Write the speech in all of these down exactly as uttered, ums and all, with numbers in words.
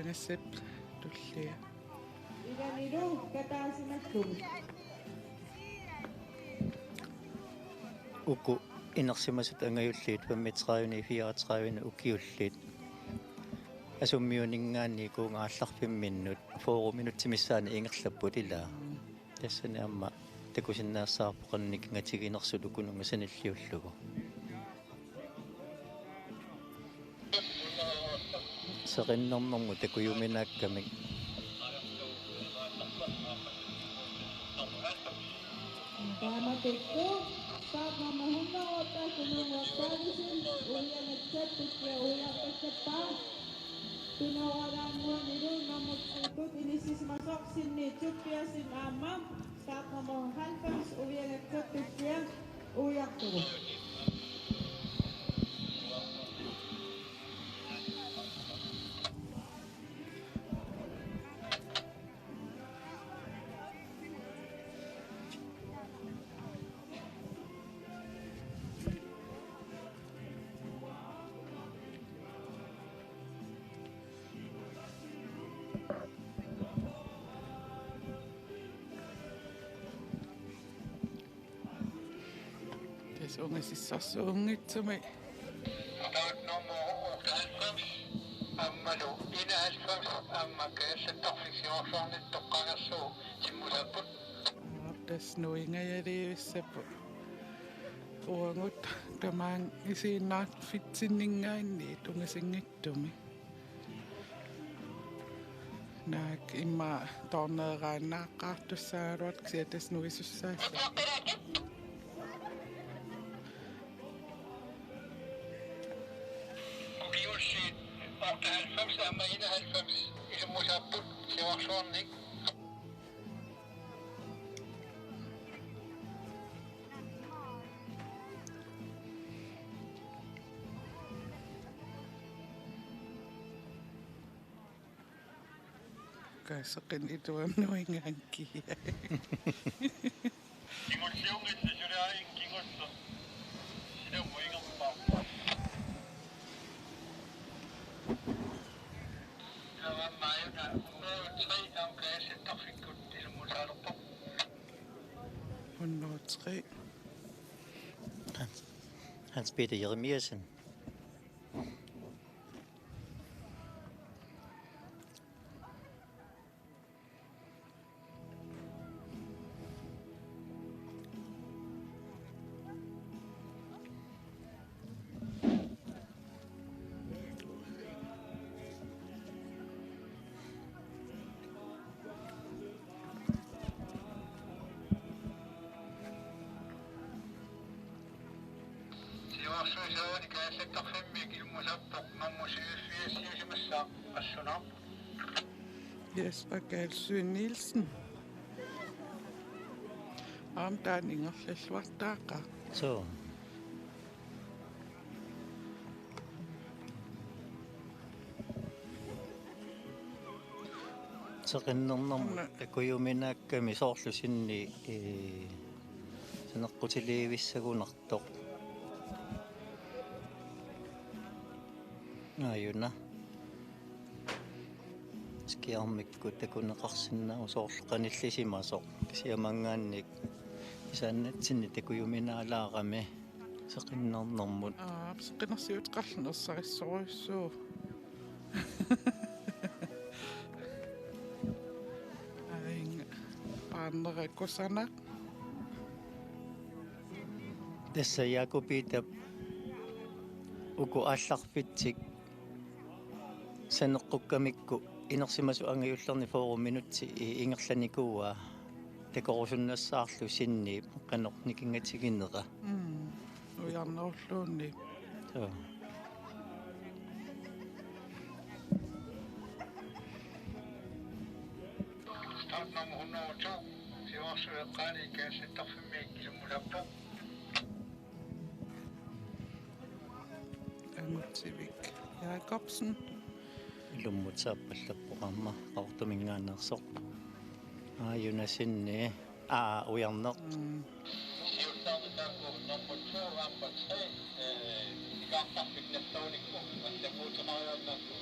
Angassap tullia. Iganilu kataasimakkut. Uku inersimasut angajulliit femogtredive fireogtredive ukiullit. Asummiuninngaanniit uunga aallarfimminnut fyrre minutsit missaanni ingerlapput ilaa. Tassani aamma takusinnaassavarput qanoq nikinngatiginersut ukununnga sanilliullugu. Seqinnernermut takujuminaakkamik. Taamatikku startnummer hundrede otte, Kununnguaq Davidsen, uiangatsattukkia uiartakkappaa. Tunuaralaannguanilu nummer to-tut inissisimasoq Sinni Tobiassen aamma startnummer halvfems uiangatsattukkia uiartugu. Tassa ungasissarsuunngitsumi. Startnummer otteoghalvfems, aammalu enoghalvfems, aamma kaasattarfik siuarsuarnit toqqaannarsuup timmusaapput. Tassa nuingajalivissapput. Uagut tamaanga isiginnaarfitsinninngaanniit ungasinngitsumi. Naak immaqa toorneeraannaaqqaartussaagaluartoq kisianni tassa nuisussaassaaq. Ukiullit otteoghalvfems aamma enoghalvfems ilummusaapput siuarsuarnik. Kaasaqin ituam nuingaankia. Kingulliunngitsoq suli aajuna kingulleq. Silammut ingerlaarpoq. Taava aajuna hundrede og tre aamma kaasattarfikkut ilummusaalerpoq. Hundrede og tre. Hans, Hans Peter Jeremiassen. Siuarsuit saavani kaasattarfimmi ilummusaapput, mammut syvogfirs siusimassaaq, assunaaq. Jesper Galsø Nielsen. Aamma taanna ingerlalluartaaqqaa. Suu. Seqinnernermut takujuminaakkami soorlu Sinni, ee, saneqqutiliivissagunartoq. Aajuna. Skiarmikkut takuneqarsinnaavoq soorlu qanillisimasoq. Kisianni maanngaanniit isaannatsinni takujuminaalaarami seqinnernermut. Aa, seqinersiuteqarluni ersarissorujussuuvoq. Aajuna paarnera kusanaq. Tassa Jakob Peterip uku aallarfitsik saneqqukkamikku inersimasut angajullerni fyrre minutsit i-, ingerlanikuuaa takorusunnassaarlu Sinniip qanoq nikinngatiginera. Mm. Ujarnerulluunniit. Suu. Startnummer hundrede og to, siuarsuit eqqaani kaasattarfimmi ilummusaapput. Angutsivik Jakobsen. Ilummut saappallappoq aamma Qaqortuminngaanneersoq. Aajuna Sinni. Aa, ujarneq. Mm. Siullermik taakku nummer to aamma tre, eh, ikaartarfik nalluunikku, allamuuteqariaannarlugu.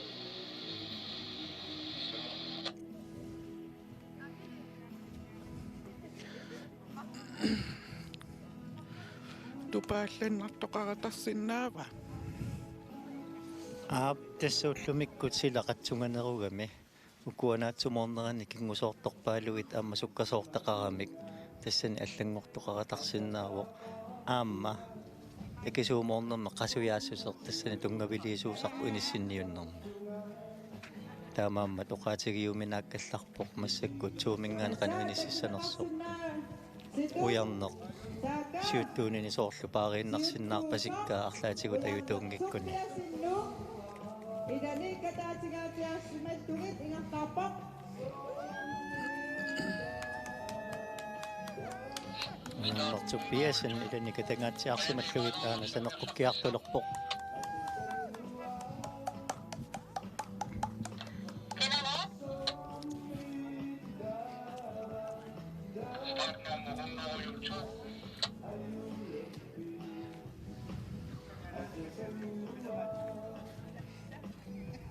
Ullorpaallannertoqaratarsinnaava? Aap, tassa ullumikkut sila qatsunganerugami. Ukua naatsumik ornerani kingusoortorpaaluit aamma sukkasoortaqaramik. Tassani allanngortoqaratarsinnaavoq. Aamma takisuumik ornermi qasujaassuseq tassani tunngaviliisuusarpoq inissinniunnermi. Taamaammat oqaatigiuminaakkallarpoq massakkut Zoominngaanniit qanoq inississanersoq. Ujarneq siuttuunini soorlu paariinnarsinnaarpasikkaa arlaatigut ajutuunngikkuni. Ujarneq Tobiassen ilani katangaatsiarsimallugit aana saneqqukkiartulerpoq.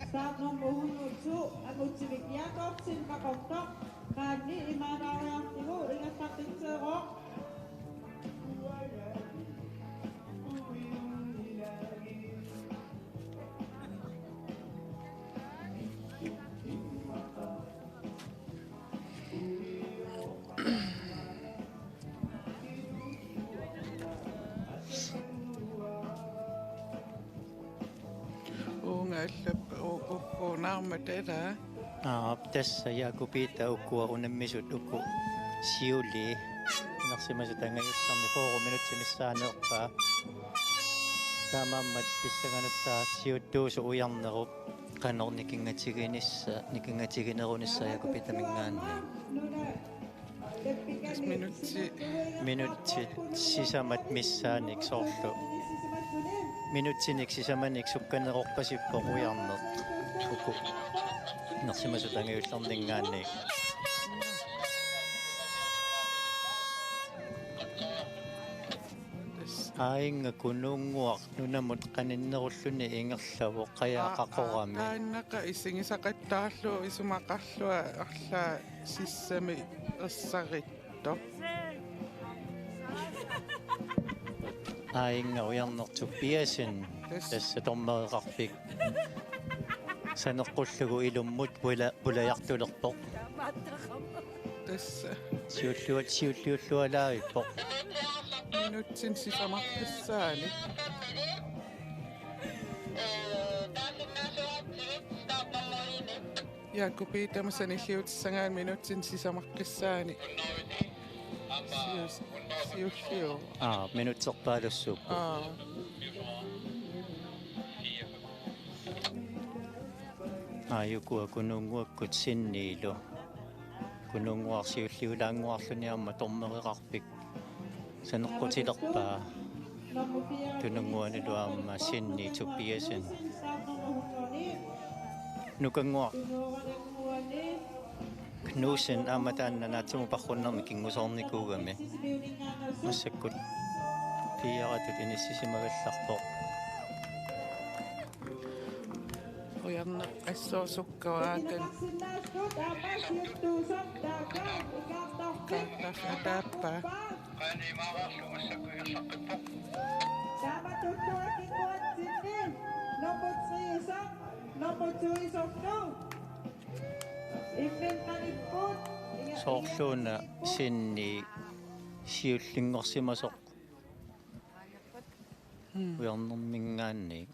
Startnummer hundrede og to, Angutivik Jakobsen, Qaqortoq, qaanni imaalaariartigu ingerlaqqisseeroq. Uunga allappa u-, ukkuunaarmat tassa. Aap, tassa Jakob Peter ukua unammisut uku siulii. Inersimasut angajullerni fyrre minutsit missaaneerpaa. Taamaammat pissanganassaaq siuttuusoq Ujarnerup qanoq nikinngatiginissa-, nikinngatiginerunissaa Jakob Peterminngaanniit. Minutsi. Minutsit sisamat missaanik soorlu. Minutsinik sisamanik sukkanerorpasippoq Ujarneq. Uku. Inersimasut angajullerninngaanniit. Aajunga Kunuunnguaq nunamut qaninnerulluni ingerlavoq qajaqaqorami. Aa, taannaqa isigisaqattaarlugu isumaqarlunga arlaat sissami ersarittoq. Aajunga Ujarneq Tobiassen. Tassa. Tassa dommereqarfik saneqqullugu ilummut pula-, pulajartulerpoq. Tassa. Siulliul-, siulliullualaavippoq. Minutsinik sisamaqqissaani. Jakob Petermik sanilliutissagaanni minutsinik sisamaqqissaani. Sius-, siulliuvoq. Aa, minutserpaalussuupput. Aa. Aajuku Kunuunnguakkut Sinniilu. Kunuunnguaq siulliulaannguarluni aamma dommereqarfik saneqqutilerpaa. Tununnguanilu aamma Sinni Tobiassen. Nukanguaq Knudsen aamma taanna naatsumik paarrunnermi kingusoornikuugami. Massakkut piiaratut inissisimagallarpoq. Ujarneq assut sukkavaakan. Taappa, taappa. Soorluuna Sinni siullinngorsimasoq Ujarnerminngaanniit.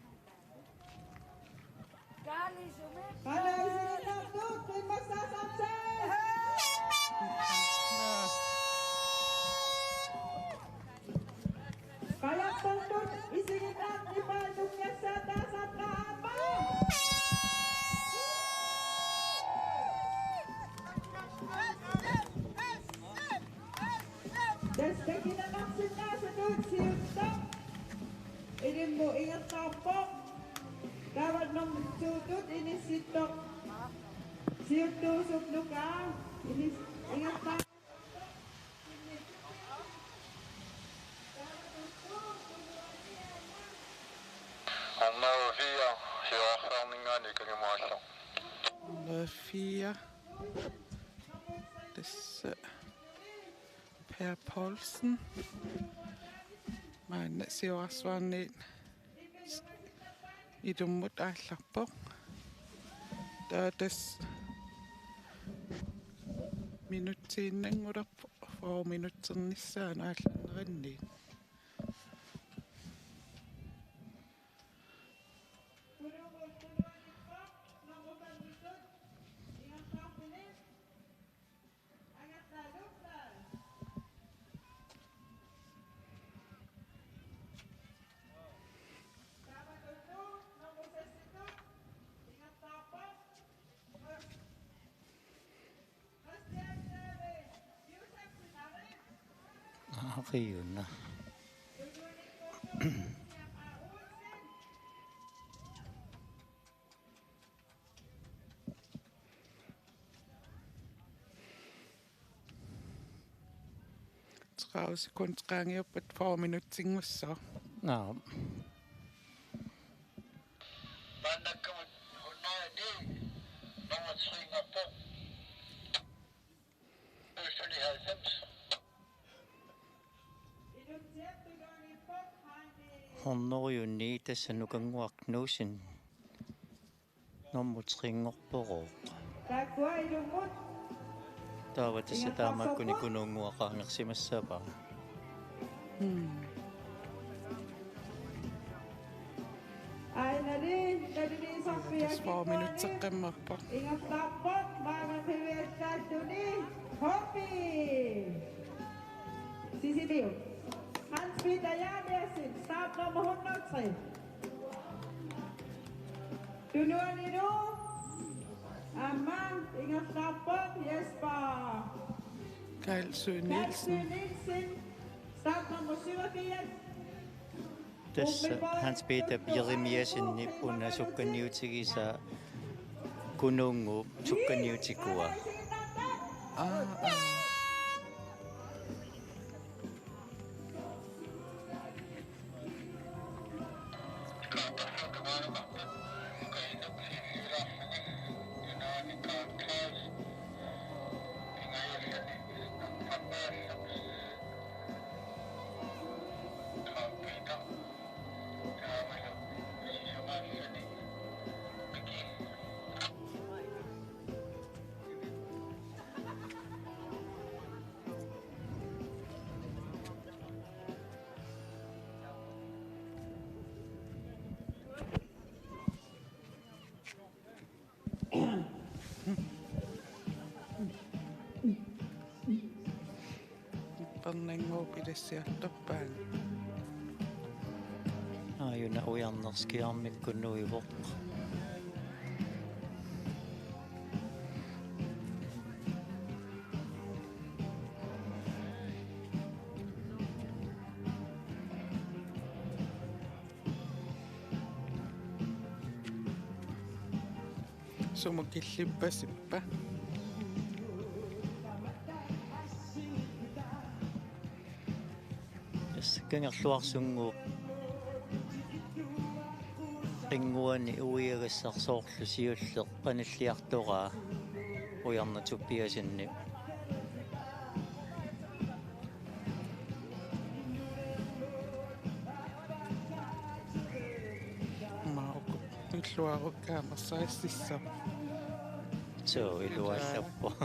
Tassa takuneqarsinnaasutut siulleq ilimmut ingerlaarpoq. Taava nummer to-tut inissittoq siuttuusup Nuka inis-, ingerlaarpoq. Nummer fire, Siorarsaarninngaanniit kangimuallu. Nummer fire. Tassa Per Poulsen. Maanna siuarsuarniit ilummut aallarpoq. Taava tassa minutsiinnanngulerpoq, fyrre minutsernissaanut aallarneranniit. Aqiuna. Tredive sekund qaangiuppat fyrre minutsinngussaaq. Naa. Maannakkumut hundrede ni, nummer tre-nngorpoq. Østlig halvfems. Hundrede ni, tassa Nukannguaq Knudsen. Nummer tre-nngorpoq. Taava tassa taamaakkuni Kunuunnguaq qaangersimassavaa. Hmm. Aajuna, tassa fyrre minutseqqammerpoq. Ingerlaarpoq maanga qiviallaalluni H B. Sisimiut. Hans Peter Jeremiassen, startnummer hundrede og tre. Tunuanilu aamma ingerlaarpoq Jesper Karlsøe Nielsen. Karlsøe Nielsen, startnummer syvogfirs. Tassa Hans Peter Jeremiassenip una sukkaniutigisaa Kunuunnguup sukkaniutikua. Aa, aa. Pernanguup ilassiartorpaat. Aajuna ujarneq skiarmikkut nuivoq. Sumut killippasippa? Tassa Kangerluarsunnguup qinnguani uiagassaq soorlu siulleq qanilliartoraa Ujarneq Tobiassenip. Aamma uku illuarukkaammersaasissaaq. Suu, iluallappoq.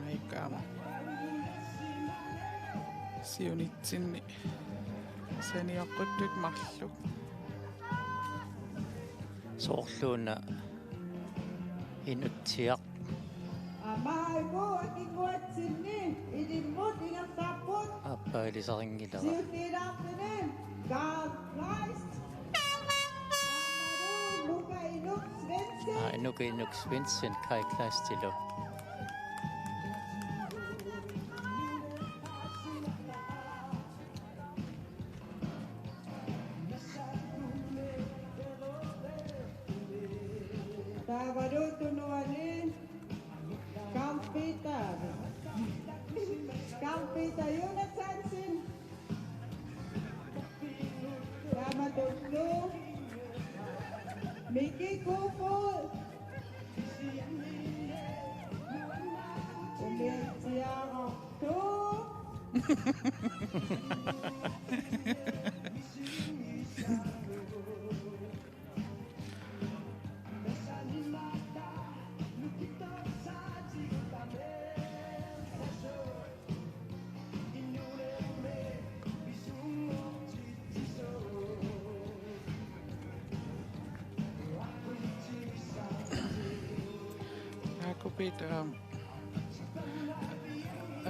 Aikaama. Siunitsinni sanioqquttut marluk. Soorluuna Inutsiaq. Aamma uku akinnguatsinni ilimmut ingerlapput. Aappaa ilisarinngilara. Siulliulaarfini Carl Kleist. Aammalu Luka Aa, Inuk Inuk Svendsen, Kai Kleistilu. Taavalu tunuani Carl Peter. Carl Peter Jonathansen. Taamatullu Miki Kofod. Umiatsiarartoq. Aakupiit, aam,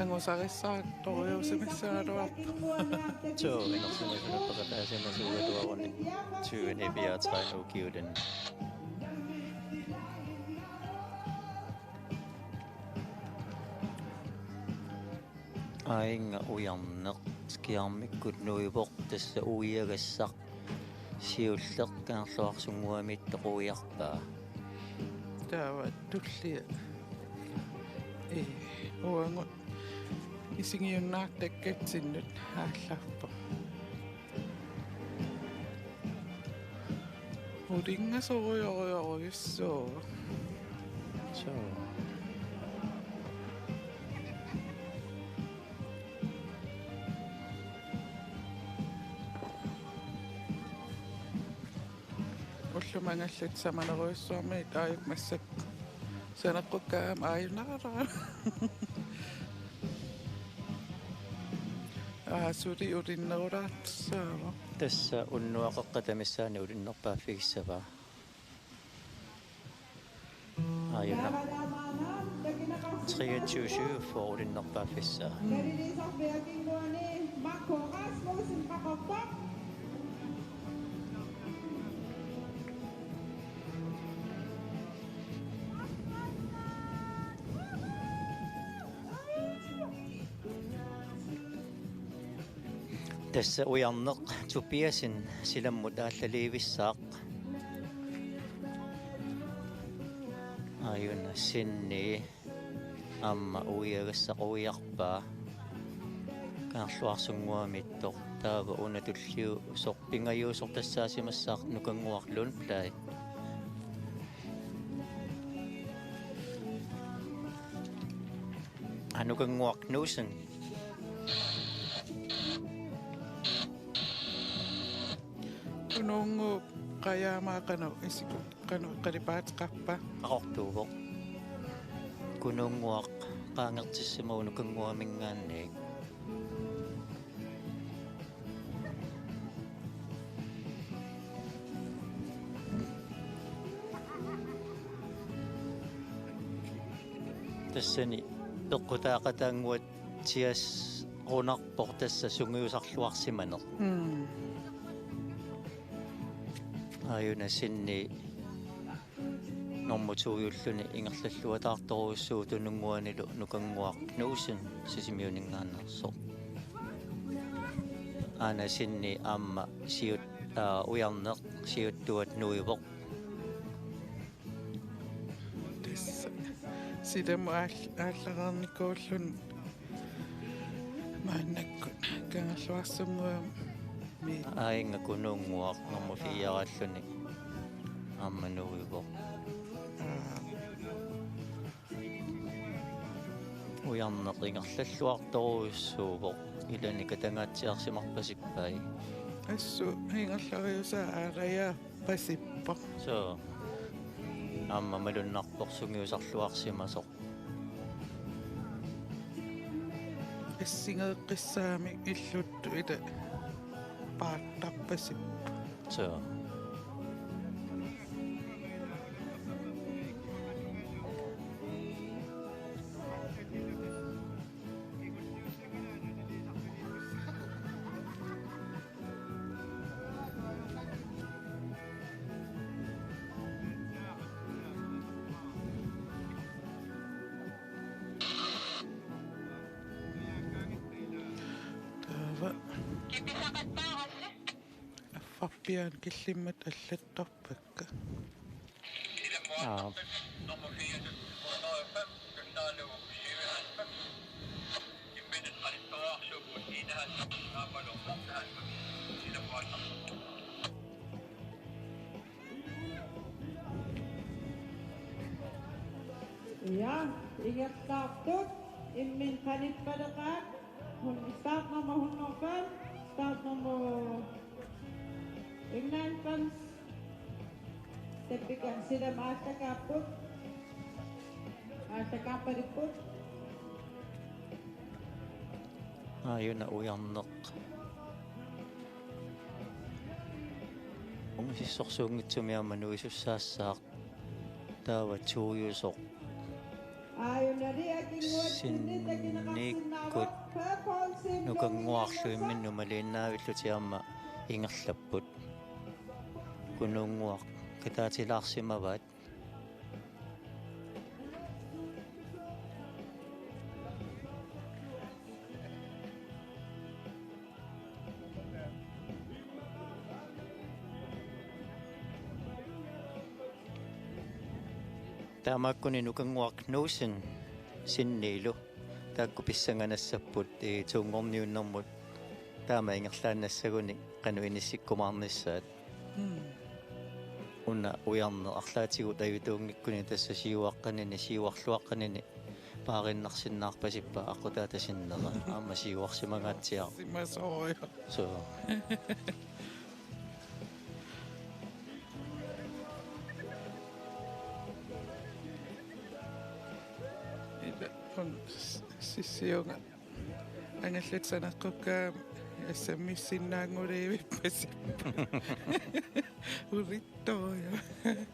angusarissaartorujuusimissagaluarpoq. Suu, inersimasunut peqataasimasuugaluaruni tyveni fireogtredive ukiulinni. Aajuna Ujarneq, Skjernmikkut nuivoq, tassa uiagassaq siulleq Kangerluarsunnguamiittoq uiarpaa. Taava tullia. Ee, uagut isigiunnaartakkatsinnut aallarpoq. Ulinngasorujorujorujussuuvoq. Suu. Ullumi angallatsit samanerujussuarmik aajuku massakkut saneqqukkaangama aajunaralaa. Aa, suli ulinnerulaartussaavoq. Tassa unnuap qeqqata missaani ulinnerpaaffigissavaa. Aajuna treogtyve syvogfyrre ulinnerpaaffissaa. Tassa Ujarneq Tobiassen silammut aallaliivissaaq. Aajuna Sinni aamma uiagassaq uiarpaa. Kangerluarsunnguamiittoq, taava una tulliusoq pingajuusoq tassaasimassaaq Nukannguaq Lundblad. Aa, Nukannguaq Knudsen. Kunuunnguup qajaamaa qanoq isikut, qanoq qalipaateqarpa? Qaqortuuvoq. Kunuunnguaq qaangertissimavoq Nukannguaminngaanniit. Tassani peqqutaaqataannguatsiarunarpoq tassa sungiusarluarsimaneq. Mm. Aajuna Sinni normu to-julluni ingerlalluataartorujussuuvoq tununnguanilu Nukannguaq Knudsen Sisimiuninngaanneersoq. Aana Sinni aamma siut-, aa, Ujarneq siuttuat nuivoq. Tassa silammut aall-, aallareernikuulluni maannakkut Kangerluarsunnguami. Aajuna Kunuunnguaq normu fire-ralluni aamma nuivoq. Aa. Ujarneq ingerlalluartorujussuuvoq, ilani katangaatsiarsimarpasippai. Assut ingerlariusaa aalajaarpasippoq. Suu. Aamma malunnarpoq sungiusarluarsimasoq. Assigeeqqissaamik illuttut ila paartarpasippoq. Suu. Affarpiaani killimmata allattorpakka. Aa. Ja, ingerlaartut imminut qanippaleqaat, hun-, startnummer hundrede og fem, startnummer enoghalvfems. Tappikani silamut aallakaapput. Aallakaarpalipput. Aajuna ujarneq. Ungasissorsuunngitsumik aamma nuisussaassaaq. Taava tuujusoq. Aajunali akinnguatsinni takineqarsinnaavoq. Sinnikkut nukannguarlu imminnut maliinnaavillutik aamma ingerlapput. Kunuunnguaq kataatilaarsimavaat. Taamaakkuni nukannguaq Knudsen sinniilu taakku pissanganassapput, ee, tuunngorniunnermut taama ingerlaannassaguni qanoq inissikkumaarnissaat. Mm. Una ujarneq arlaatigut ajutuunngikkuni tassa siuaqqanini, siuarluaqqanini paariinnarsinnaarpasippa aqqutaata sinnera. Aamma siuarsimangaatsiaq. Simasoorujuk. Suu. Ila, un s-, sissiunga. Angallat saneqqukkaami assammissinnaanngulivippasippoq. Urittorujuk.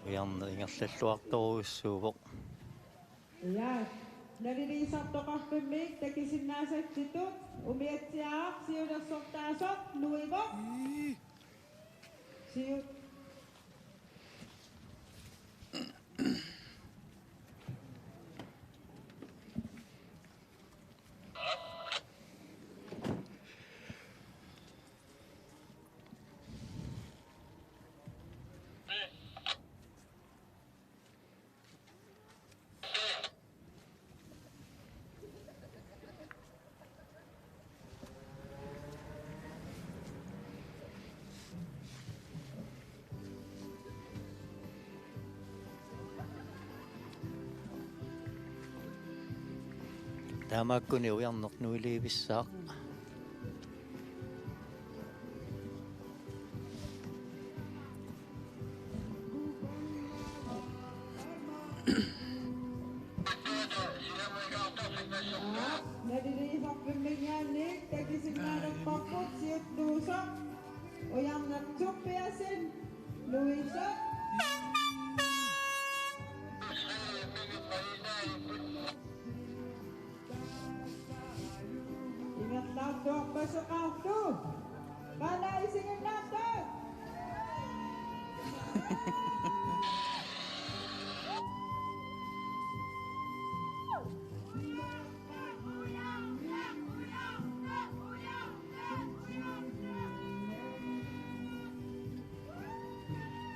Ujarneq ingerlalluartorujussuuvoq. Ja, naliliisartoqarfimmik takisinnaasatsinni umiatsiaaq siulersortaasoq nuivoq. Ii. Siu- Taamaakkuni ujarneq nuilivissaaq. Naliliisarfimminngaanniit takisinnaanngorparput siulliusoq ujarneq Tobiassen nuisoq. Ingerlaartuarpaseqaartoq. Qanoq isiginnaartut?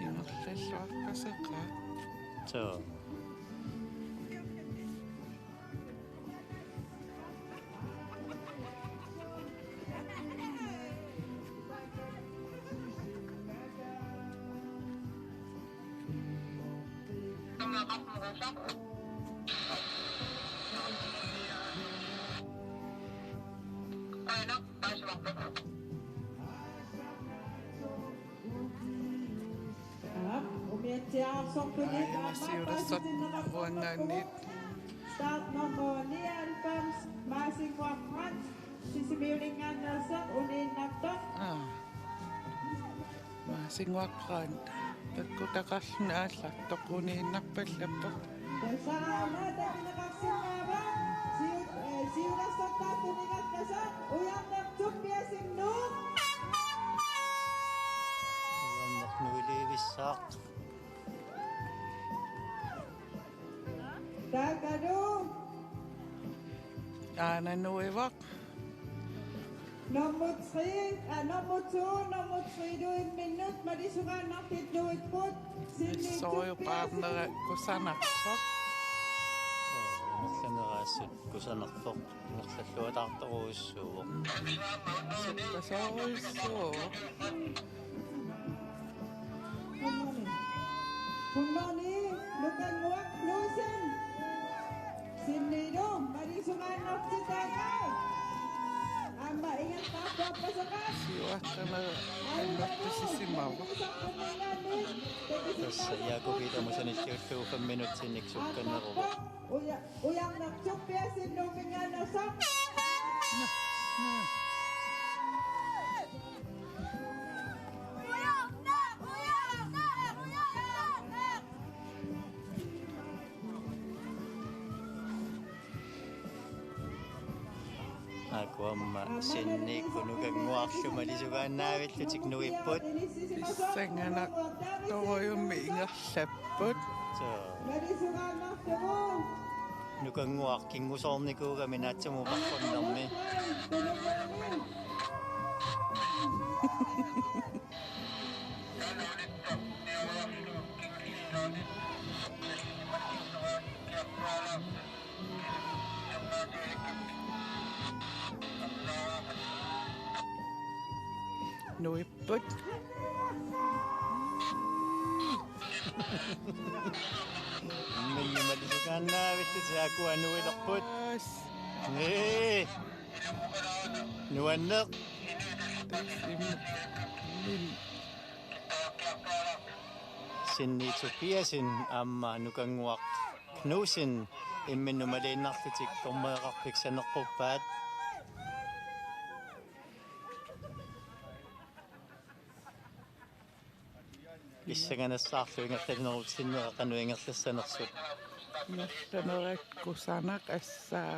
Ingerlalluarpaseqaaq. Suu. Aap, umiatsiaarsorput. Aajuna siulersortaq uanngaanniit. Startnummer nioghalvfems, Maasinnguaq Brandt, Sisimiuninngaanneersoq, uniinnartoq. Aa. Maasinnguaq Brandt. Takkutaqarluni aallartoq, uniinnarpallappoq. Tassa aamma takineqarsinnaavoq. Siu-, eh, siulersortaatut ingerlasoq, ujarneq Tobiassen Nuuk. Ujarneq nuilivissaaq. Taakalu. Aana nuivoq. Nummer tre, ah, nummer to, nummer tre, du er minut, Malisugaannartut nuipput, Sinni Soruju Tobiassen. Paarnera kusanarpoq. Soo, ingerlaneraassut kusanarpoq. Ingerlalluataartorujussuuvoq. Sukkasoorujussuuvoq. Hundrede ni, Nukanguaq Knudsen. Sinnilu, Malisugaannartut taakku. Aamma ingerlaartuarpasoqaat. Siuaqqanera annertusisimavoq. Tassa Jakob Peter Musanilliullugu fem minutsinik sukkaneruvoq. Uja-, Ujarneq Tobiassen Nuummingaanneersoq. Aajuku aamma Sinnikkut Nukannguarlu malisugaannaavillutik nuipput. Pissanganartorujummi ingerlapput. Soo. Nukannguaq kingusoornikuugami naatsumik oqarnermi. Nuipput. Imminnut malisugaannaavillutik aajuku nuilerput. Aas. Ee. Nuanneq. Im-, im-, Sinni Tobiassen aamma Nukannguaq Knudsen imminnut maliinnarlutik dommereqarfik saneqquppaat. Pissanganassaarlu ingerlanerup sinnera qanoq ingerlassanersut. Ingerlanerakku sanaq assaa.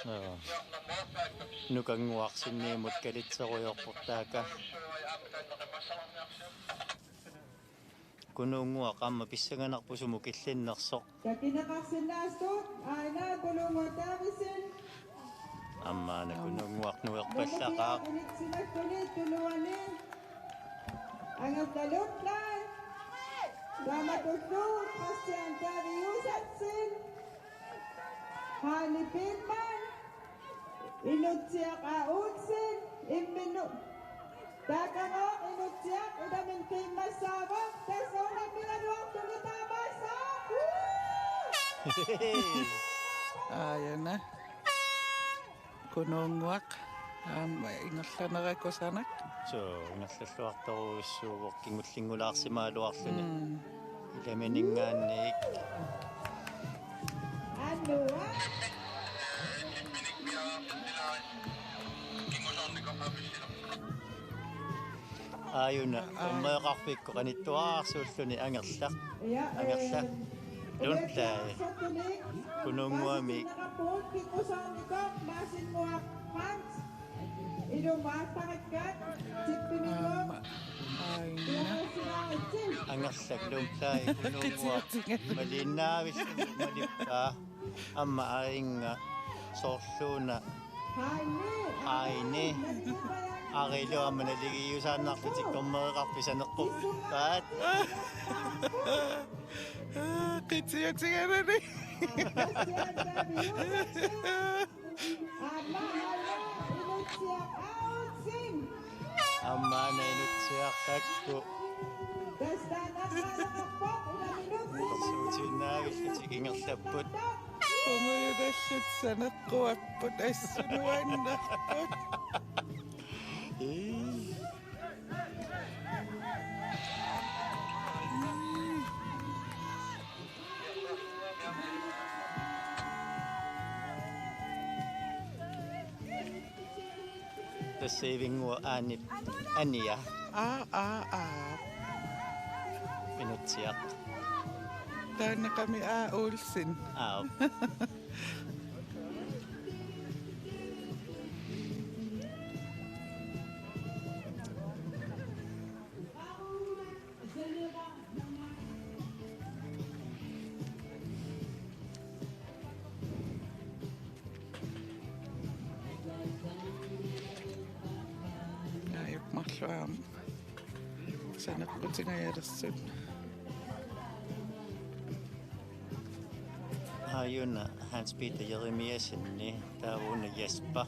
Joo. Nukannguaq Sinniimut kalitserujoorpoq taakku. Kunuunnguaq aamma pissanganarpoq sumut killinnersoq. Takineqarsinnaasut, aajuna Kunuunnguaq Davidsen. Aamma aana Kunuunnguaq nuerpallaqaaq. Nummer fire, unitsimakkuni tunuani. Angerta Lundblad. Taamatullu Christian David Josefsen. Heini Biilmann. Inutsiaq A. Olsen. Imminnut. Taakagooq Inutsiaq ilaminut qiimmassaavoq, tassa unammigaluartumik taamaassaaq. Aajuna. Kunuunnguaq aamma ingerlanerakku sanaq. Soo, ingerlalluartorujussuuvoq kingullinnguulaarsimagaluarluni. Mm. Ilamininngaanniit. Aajuna, aa, dommereqarfikkut qanittuararsuulluni Angerlaq. Angerlaq. Lundblad. Kunuunnguamik. Aamma. Aajuna. Angerlaq Lundblad Kunuunnguaq maliinnaavillugu malippaa. Aamma aajuna soorluuna Heini. Heini. Aajuna aamma naligiiusaannarlutik dommereqarfik saneqquppaat. Qitiutigaluni. Aamma aajuna Inutsiaq A. Olsen. Aamma aana Inutsiaq taakku. Tassa taanna aqqaneqarpoq, ilaminut qiimmassaaq. Utersuutiinnaavillutik ingerlapput. Qungujunallutik saneqquapput, assut nuannerput. Ii. Tassa Ivinnguaq Aanip ania. Aa, aa, aa. Inutsiaq. Taanna qami A. Olsen. Aa. Aamma saneqqutingajalersoq. Aajuna Hans Peter Jeremiassenip, taava una Jesper.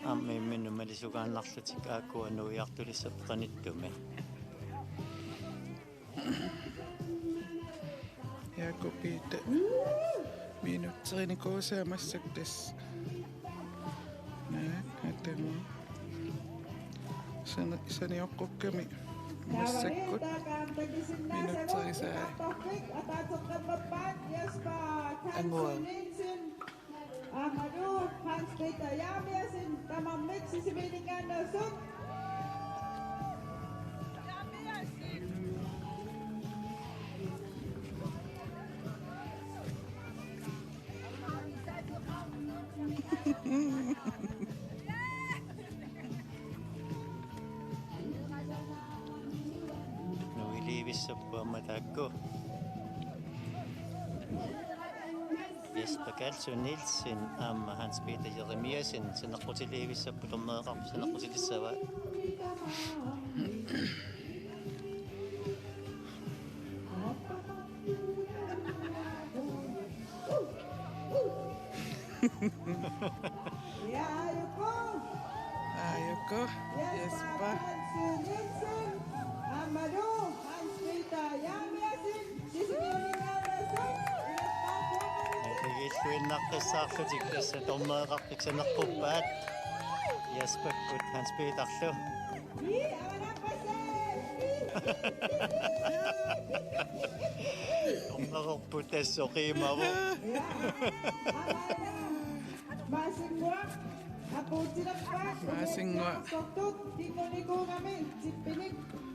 Aamma imminnut malisugaannarlutik aakkua nuiartulissapput qanittumi. Jakob Peter. Minutsinikuusaa massakkut tassa. Naa, atagu. Sani-, sanioqqukkami massakkut. Minutsinikuusaa. Angua. Aammalu Hans Peter Jeremiassen, tamarmik Sisimiuninngaanneersut. Nuiliivissapput aamma taakku. Jesper Karlsson Nielsen aamma Hans Peter Jeremiassen saneqqutiliivissapput, dommereqarfik saneqqutilissavaat. Ja, Aajuku. Aajuku. Jesper. Jesper Karlsson Nielsen. Aammalu Hans Peter Jeremiassen. Sisimiuninngaanneersut. Illuinnaqqissaarlutik tassa dommereqarfik saneqquppaat. Jesperkut Hans Peterlu. Dommererput tassa oqimaavoq. Maasinnguaq. Maasinnguaq. Sortut kingunikuugami tippinik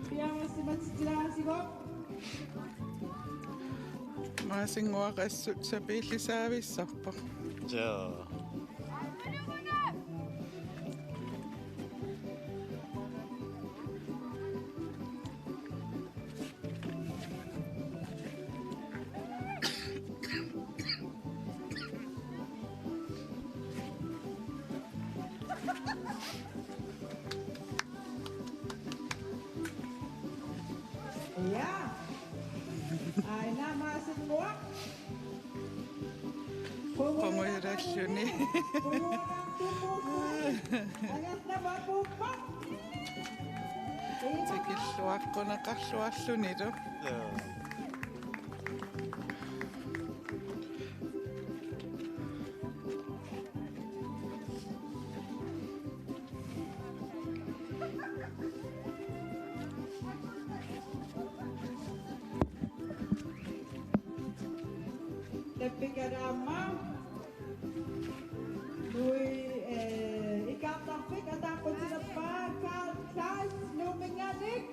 piareersimatitsilaasigooq. Maasinnguaq assut sapiillisaavissarpoq. Joo. Ja. Aina maasinnguaq. Qungujoralluni. Tikilluaqquneqarluarlunilu. Tappikalaamma. Nui, eh, ikaartarfik ataaqqutilerpaa Carl Kleist Nuumminngaanniit.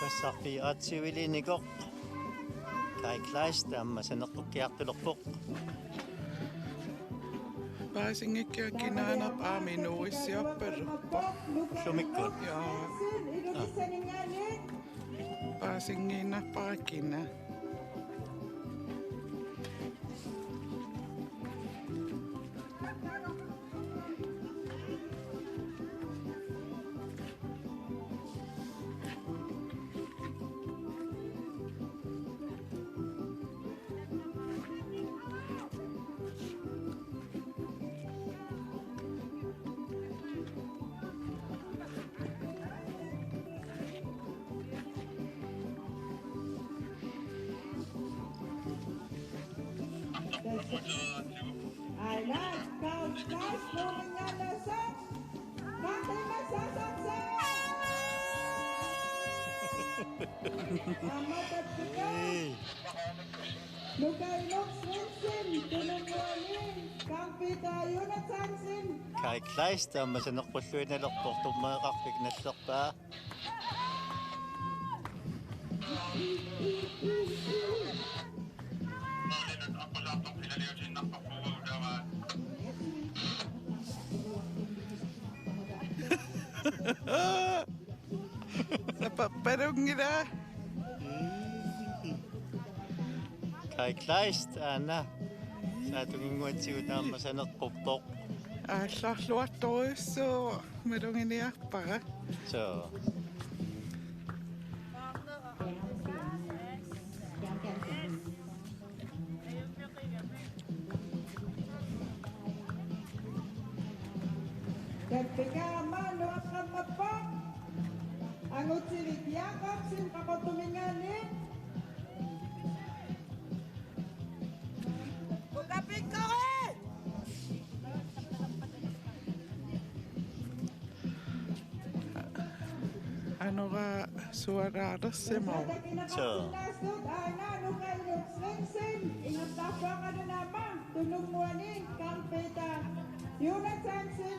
Passarfik atsivilinikoq. Kai Kleist aamma saneqqukkiartulerpoq. Paasinngikkiga kinaanerput aamma inuuissiorpaluppoq. Ullumikkut. Jaa. Paasinngikkiga kina. Aina, Carl Kleist Nuumminngaanneersoq. Aamma tappikaq. Lukainuk Svendsen, Tununnguani, Carl Peter Jonathansen. Kai Kleist aamma saneqqulluinnalerpoq, dommereqarfik nallerpaa. Napapalunngilaq. Kai Kleist, aana. Saatuginnguatsigu taama saneqquppoq. Aallarluartorujussuuvoq maluginiarpara. Soo. Kappikaama nuaqqammappoq. Angutivik Jakobsen Qaqortuminngaanniit. Ukapikkori! Anora suaraalersimavoq. Soo. Aana Nuka Inuk Svendsen, ingerlaartuaqalunama Tununnguani Karl Peter Jonathansen.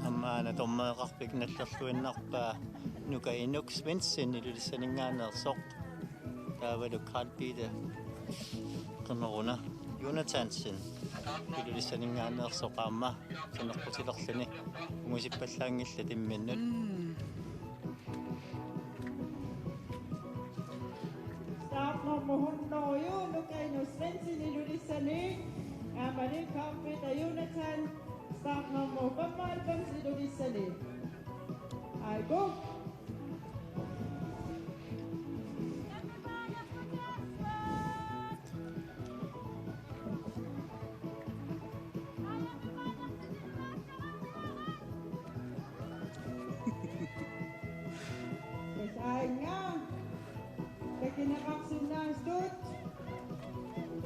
Aamma aana dommereqarfik nallerluinnarpaa Nuka Inuk Svendsen Ilulissaninngaanneersoq. Taavalu Karl Peter, qanoruna, Jonathansen Ilulissaninngaanneersoq aamma saneqqutilerluni ungusippallaanngillat imminnut. Mm. Startnummer hundrede, Nuka Inuk Svendsen Ilulissani. Aamma Karl Peter Jonathan, startnummer femoghalvfems Ilulissani. Aiku. Tassa aajuna takuneqarsinnaasut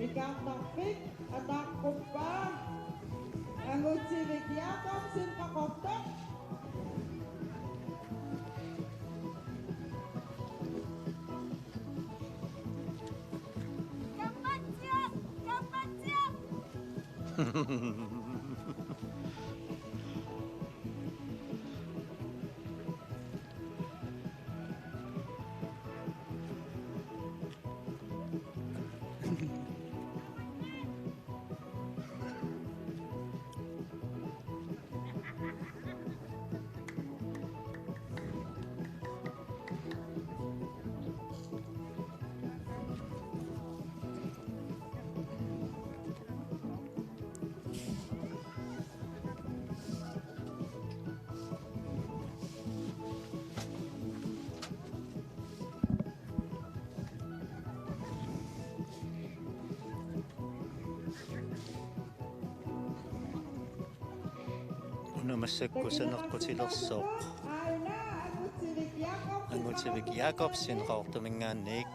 ikartarfik ataqquppaa Angutivik Jakobsen Qaqortoq. Kappatsiaq! Kappatsiaq! Una massakkut saneqqutilersoq Angutivik Jakobsen Qaqortuminngaanniit.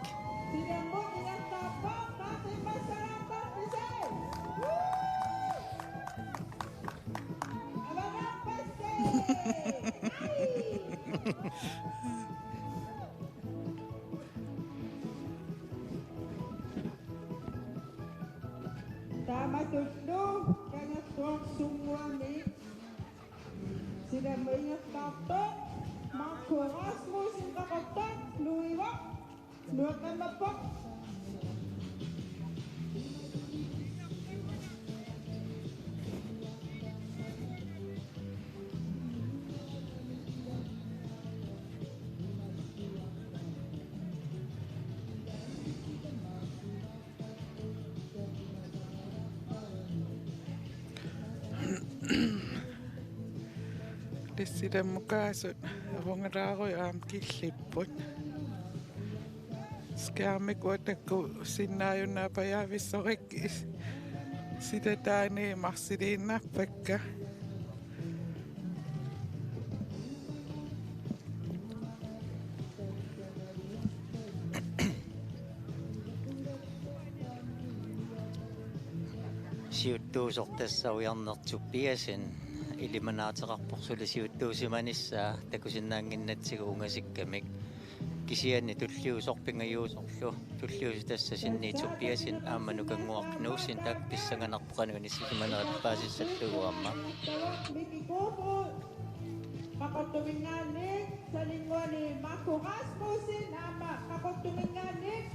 Taamatullu Kangerluarsunnguami silammut ingerlaartoq Marco Rasmussen Qaqortoq nuivoq, nueqqammappoq. Tassa silammukaasut avungalaaruit aamma killipput. Skærmikut takkusinnaajunnaapajaavissorik is-, sitataani marsiliinnarpakka. Siuttuusoq tassa Ujarneq Tobiassen ilimanaateqarpoq suli siuttuusimanissaa takusinnaannginnatsigu ungasikkamik. Kisianni tulliusoq pingajuusorlu. Tulliusoq tassa Sinni Tobiassen aamma Nukannguaq Knudsen taakku pissanganarpoq qanoq inissisimanerat paasissallugu aamma. Qaqortuminngaanniit, Saninnguani Marco Rasmussen aamma Qaqortuminngaanniit.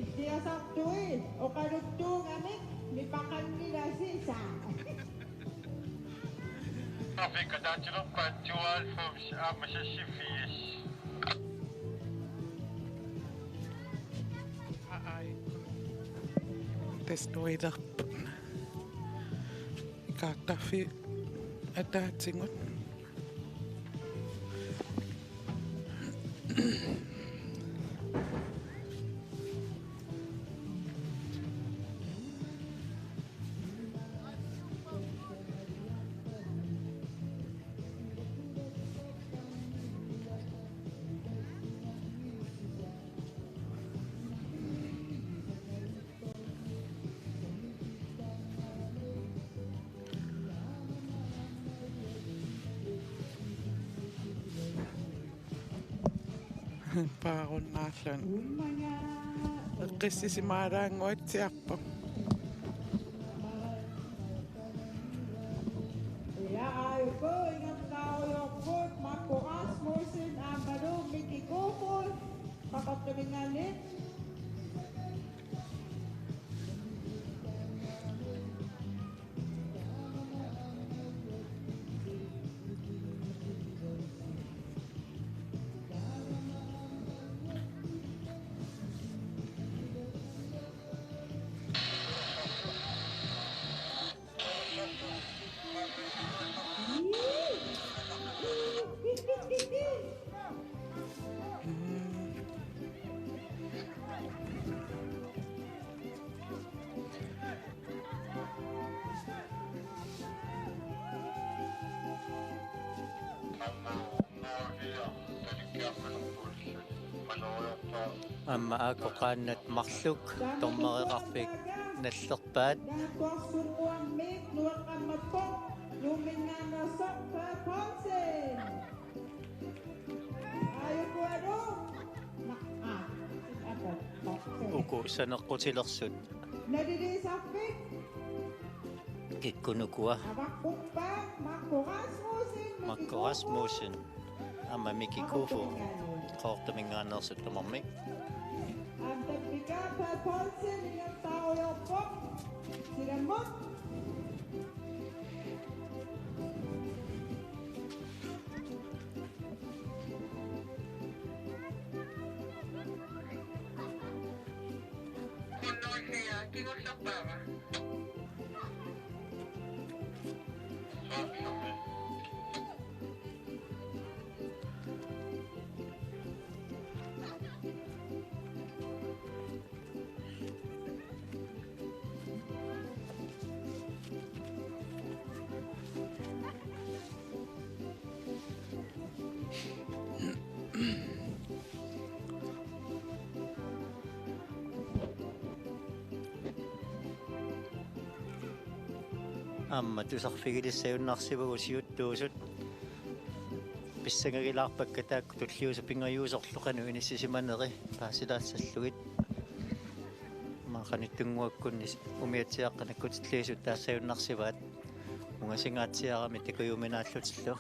Ikkiasartui oqaluttuugamik nipaqanngilasi, saa. Trafik ataatsilerpaat tooghalvfems aamma seksogfirs. Tassa nuilerput. Ikaartarfiup ataatigut. Paarunnaarluni. Eqqissisimaaraannguatsiarpoq. Ja, aajuku ingerlaarujoorput Marco Rasmussen aammalu Miki Kofod Qaqortuminngaanniit. Aamma aakoqaannat marluk dommereqarfik nallerpaat. Uku saneqqutilersut kikkunnukua? Marco Rasmussen aamma Miki Kofod Qaqortuminngaanneersut tamarmik. Aamma tusarfigilissajunnaarsivagut siuttuusut. Pissangagilaarpakka taakku tulliuttut pingajuusorlu qanoq inissisimaneri paasilaassallugit. Aamma qanittunnguakkunni umiatsiaaqqat nakkutilliisut taassajunnarsivaat. Ungasinngatsiarami takujuminaallutillu.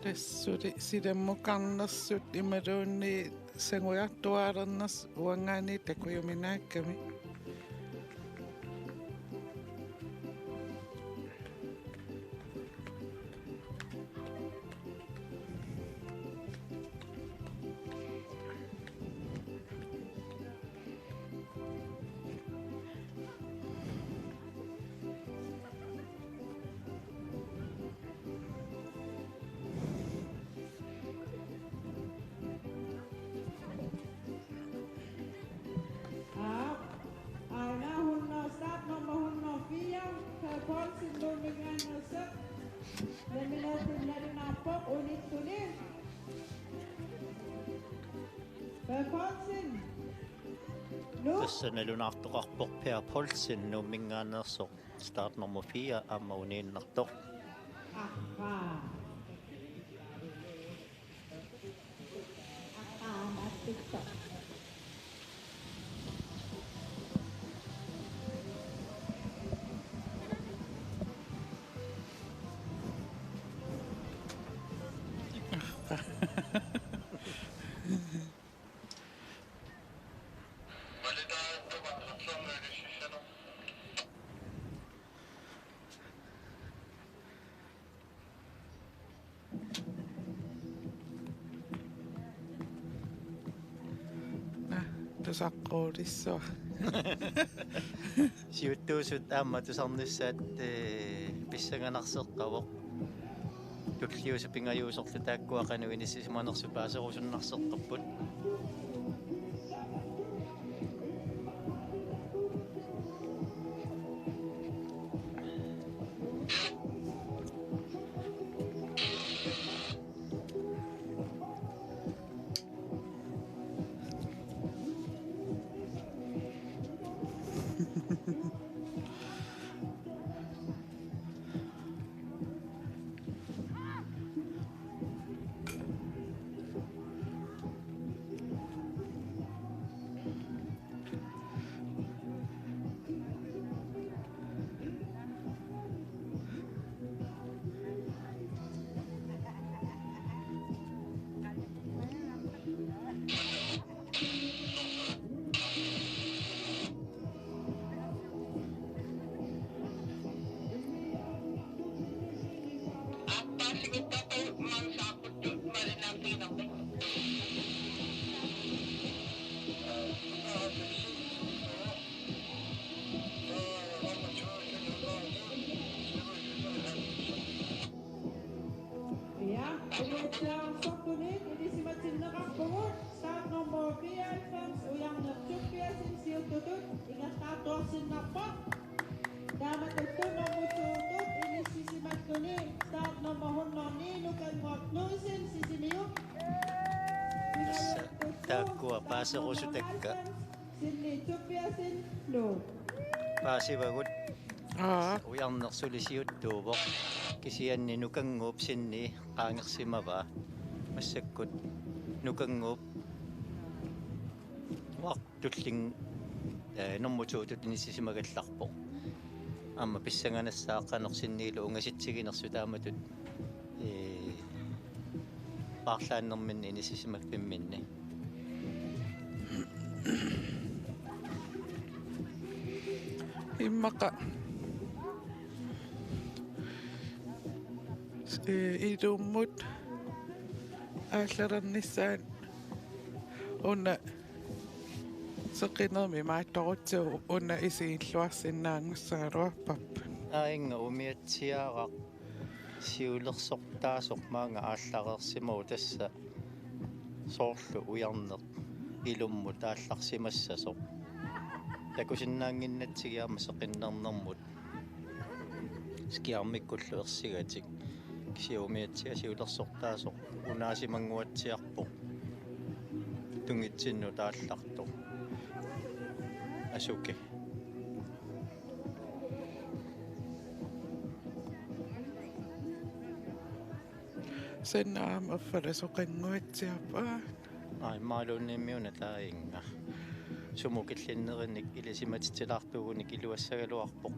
Tassa suli silammukarnersut imaluunniit sangujartuaalernersut uanngaanniit takujuminaakkamik. Aap, aana hundrede, startnummer hundrede og fire, Kaj Poulsen, Nuumminngaanneersoq. Nemmineerluni nalunaarpoq unittuni. Kaj Poulsen. Nu. Tassa nalunaartoqarpoq Per Poulsen, Nuumminngaanneersoq. Start nummer fire aamma uniinnartoq. Aqqa. Aqqa aamma attikka. Naa, tusaqquulissuaq. Siuttuusut aamma tusarnissaat, ee, pissanganarseqqavoq. Tulliusut pingajuusorlu taakkua qanoq inissisimanersut paaserusunnarseqqapput. Ja, umiatsiaarsortunik ilisimatinneqarpugut, startnummer fireoghalvfems Ujarneq Tobiassen siuttutut ingerlaartuarsinnarpoq. Taamatullu nummer to-tut inissisimallugu startnummer hundrede ni Nukannguaq Knudsen Sisimiut. Tassa taakkua paaserusutakka. Sinni Tobiassen Nuuk. Paasivagut. Aa. Ujarneq suli siuttuuvoq. Kisianni Nukannguup sinni qaangersimavaa. Massakkut Nukannguup uaq tullinnguaq, ee, nummer to-tut inissisimagallarpoq. Aamma pissanganassaaq qanoq sinnilu ungasitsiginersut taamatut, ee, paarlaannerminni inissisimaffimminni. Immaqa, ee, ilummut aallalernissaat una seqinermi imaattorutsigu una isigilluarsinnaanngussagaluarparput. Aajuna umiatsiaaraq siulersortaasoq maanga aallareersimavoq, tassa soorlu Ujarneq ilummut aallarsimassasoq. Takusinnaannginnatsigu aamma seqinnernermut skærmikkullu ersigatik. Kisianni umiatsiaq siulersortaasoq unaasimannguatsiarpoq. Tungitsinnut aallartoq. Asuki. Sanna aamma affalasoqannguatsiarpoq. Aa, imaluunniimmi una taajuna. Sumut killinnerinik ilisimatitsilaartuugunik iluassagaluarpoq.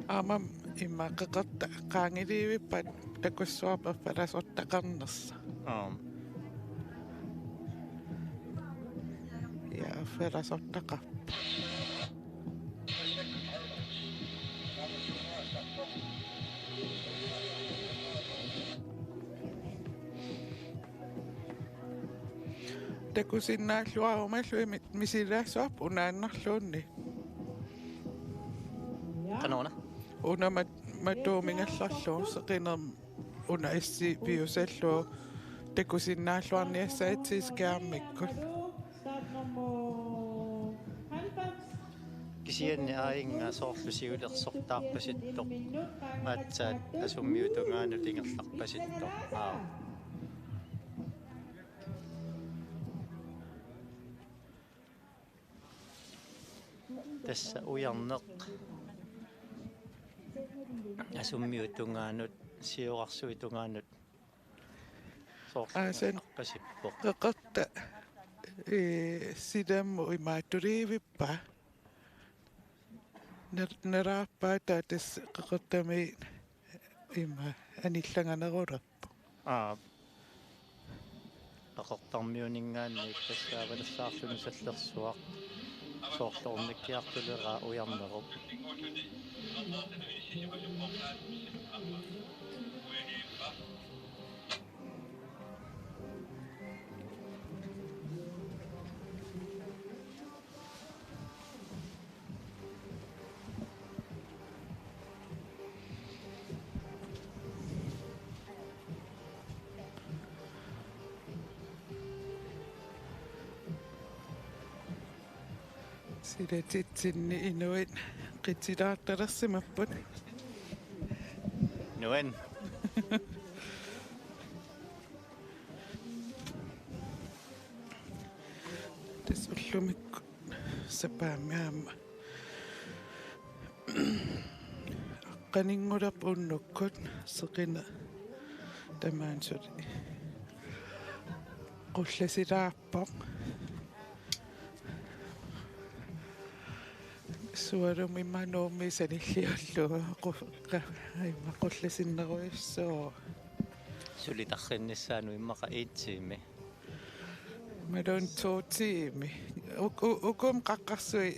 Aamma immaqa qeqertat qaangiliivippat takussuarput affalasortaqarnersoq. Aam. Ja, affalasortaqarpoq. Takusinnaalluarumallugit mi-, misilaassuarput unaannarluunniit. Qanoruna? Una mat-, matuumigallarlugu seqinermut una issiviusallugu takusinnaalluarniassagatsigu skærmikkut. Kisianni aajuna soorlu siulersortaarpasittoq. Aatsaat asummiutungaanut ingerlarpasittoq. Aa. Tassa Ujarneq asummiutungaanut, siorarsuitungaanut soorlu Aa, sen ingerlarpasippoq. Qeqertat, ee, silammut imaattuliivippat. Ner-, nalaarpaat taava tassa qeqertamiit ima anillanganerulerpoq. Aa. Qeqertarmiuninngaanniit tassa avalassaarluni sallersuaq. Soorlu ornikkiartuleraa Ujarnerup. Silatitsinni inuit qitilaartalersimapput. Nuan. Tassa ullumikkut sapaammi aamma aqqaninngulerpoq unnukkut, seqineq tamaani suli qullasilaarpoq. Sualummik immaqa Nuummi sanilliullugu qu-, qa-, immaqa qullasinnerujussuuvoq. Suli tarrinnissaanut immaqa en time. Imaluunniit to timer. Uk-, u-, uku qaqqarsuit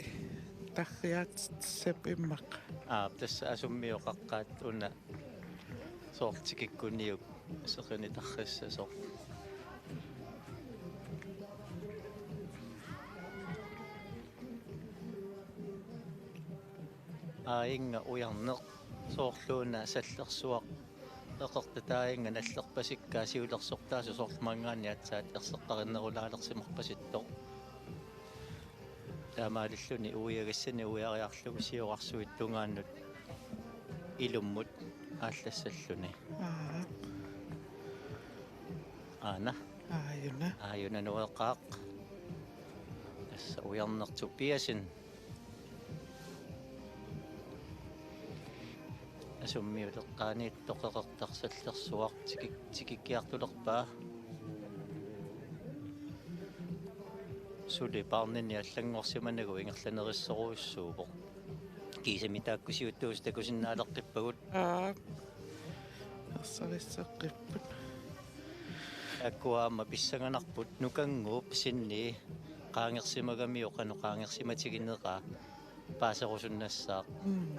tarriaatissap immaqa. Aap, tassa asummioqaqqaat una soorlu tikikkuniuk seqineq tarrissasoq. Aajunga ujarneq soorluuna sallersuaq eqertataajunnga nallerpasikkaa siulersortaasoq soorlu maanngaanniit aatsaat erseqqarinnerulaalersimarpasittoq. Taamaalilluni uiagassani uiariarlugu siorarsuit tungaannut ilummut aallassalluni. Aap. Aana. Aajuna. Aajuna nueqaaq. Tassa ujarneq Tobiassen. Asummiuleqqaaniittoq eqertarsallersuaq tikik-, tikikkiartulerpaa. Suli paarnini allanngorsimanagu ingerlanerissorujussuuvoq. Kiisami taakku siuttuusut takusinnaaleqqippagut. Aap. Ersarisseqqipput. Taakku aamma pissanganarput Nukannguup Sinni qaangersimagamiuk qanoq qaangersimatiginera paaserusunnassaaq. Mm.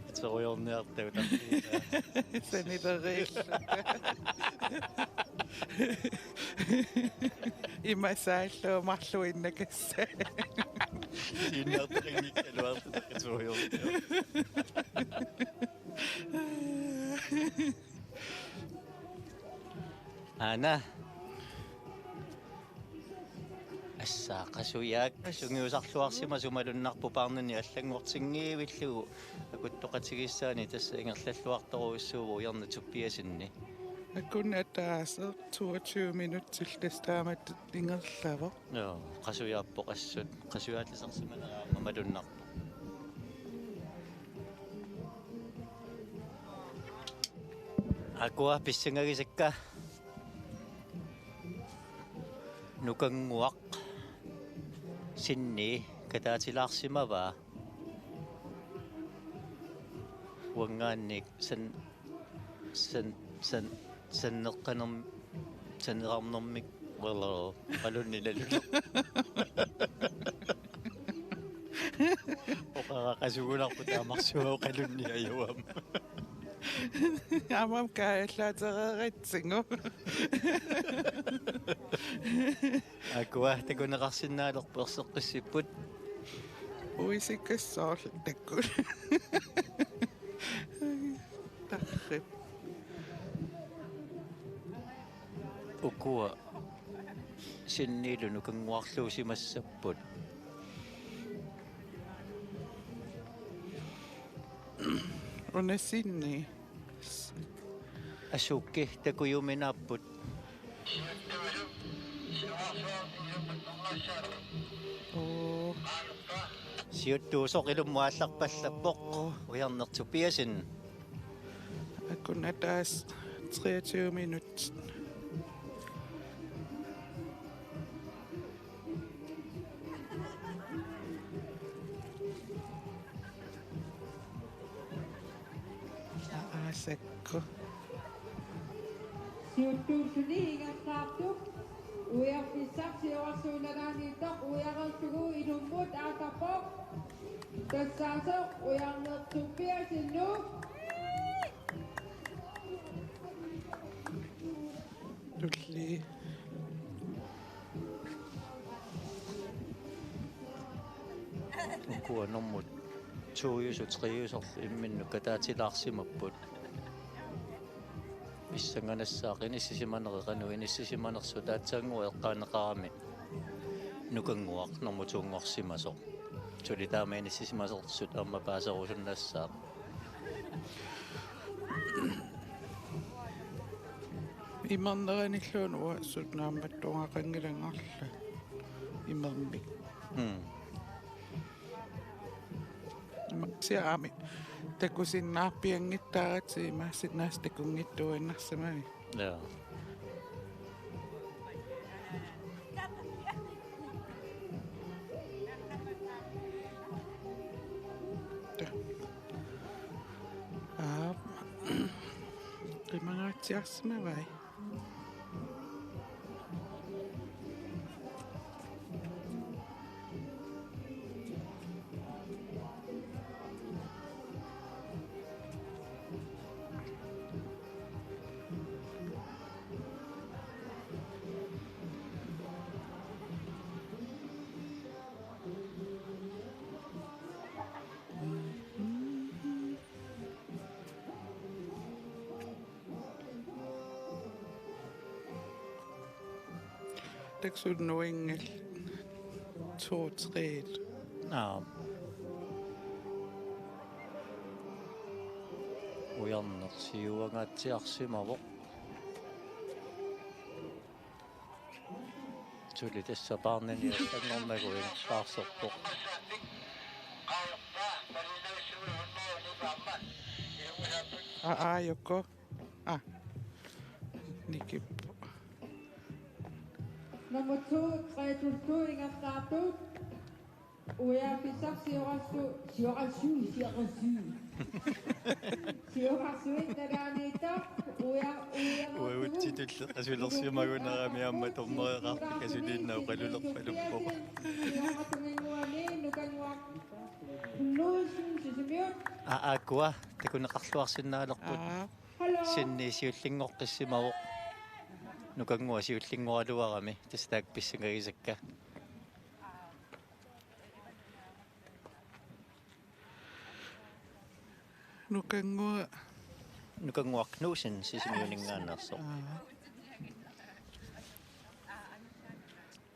Itsoriorniartagut tartiita. Sanileriilluta. Imasaallu marluinnakassaat. Siunnerterinngikkaluarluta itsoriorniartut. Aana. Assa, qasujaak, as- sungiusarluarsimasoq malunnarpoq paarnini allanngortinngivillugu akuttoqatigiissaani tassa ingerlalluartorujussuuvoq ujarneq Tobiassenni. Akun ataaseq toogtyve minutsillu tassa taamatut ingerlavoq. Joo, qasujaappoq assut, qasujaallisarsimanera aamma malunnarpoq. Akua pissangagisakka. Nukannguaq Sinni kataatilaarsimavaa. Uanngaanniit san-, san-, san-, sanneqqanerm-, sannerarnermik, walaa, qalunnilalu. Oqaraqasugunarpoq taamarsuaq qalunniajuam. Aamma kaajallaatereeratsigu. Akua takuneqarsinnaalerpoq erseqqissipput. Uisikassaarlu takkut. Tarrip. Ukua Sinnilu Nukannguarluusimassapput. Una Sinni. Asukki takujuminaapput. Oo. Siuttuusoq ilummut aallarpallappoq. Oo. Ujarneq Tobiassen. Akun ataaseq treogtyve minut. Aasakku. Siuttuussuni ingerlaartoq uiarfissaq siorarsuup nalaaniittoq uiareerlugu ilummut aallarpoq. Tassaasoq ujarneq Tobiassen. Tulli. Uanga nummer to-jusoq, tre-jusoq imminnut kataatilaarsimapput. Pissanganassaaq inissisimanerit qanoq inissisimanersut aatsaannguaq eqqaaneqarami Nukannguaq nummer to-nngorsimasoq. Suli taama inissisimasorsut aamma paaserusunnassaaq. Imerneranilluunniit uanga suna naammattuungaqanngilanngorlunga imermik. Mm. Imaasiami takusinnaarpianngittaaratsigu imaassinnaavoq takunngitsuinnarsimavit. Ja. Aap. Qimangaatsiarsimavai. Taksunnuinngil to tre. Aap. Ujarneq siuangaatsiarsimavoq. Suli tassa paarnani assanngornagu ingerlaarserpoq. Aa, aa, Jukku. Aa. Nikippoq. Nummer to, tre tusind to, ingerlaartoq. Uja pissarsiorassu, siorassu, siorassu. Siorassuit nalaaniittoq, uja, uja. Uagutsitulli asulersimagunarami aamma dommereqarfik asuliinnaq oqalulerpaluppoq. Siorassuit Nukannguaq. Nuusuusimiut. Aa, aakkua, takuneqarluarsinnaalerput. Aa. Sinni siullinngoqqissimavoq. Nukannguaq siullinngoraluarami, tassa taakku pissangagisakka. Nukannguaq. Nukannguaq Knudsen Sisimiuninngaanneersoq. Aa.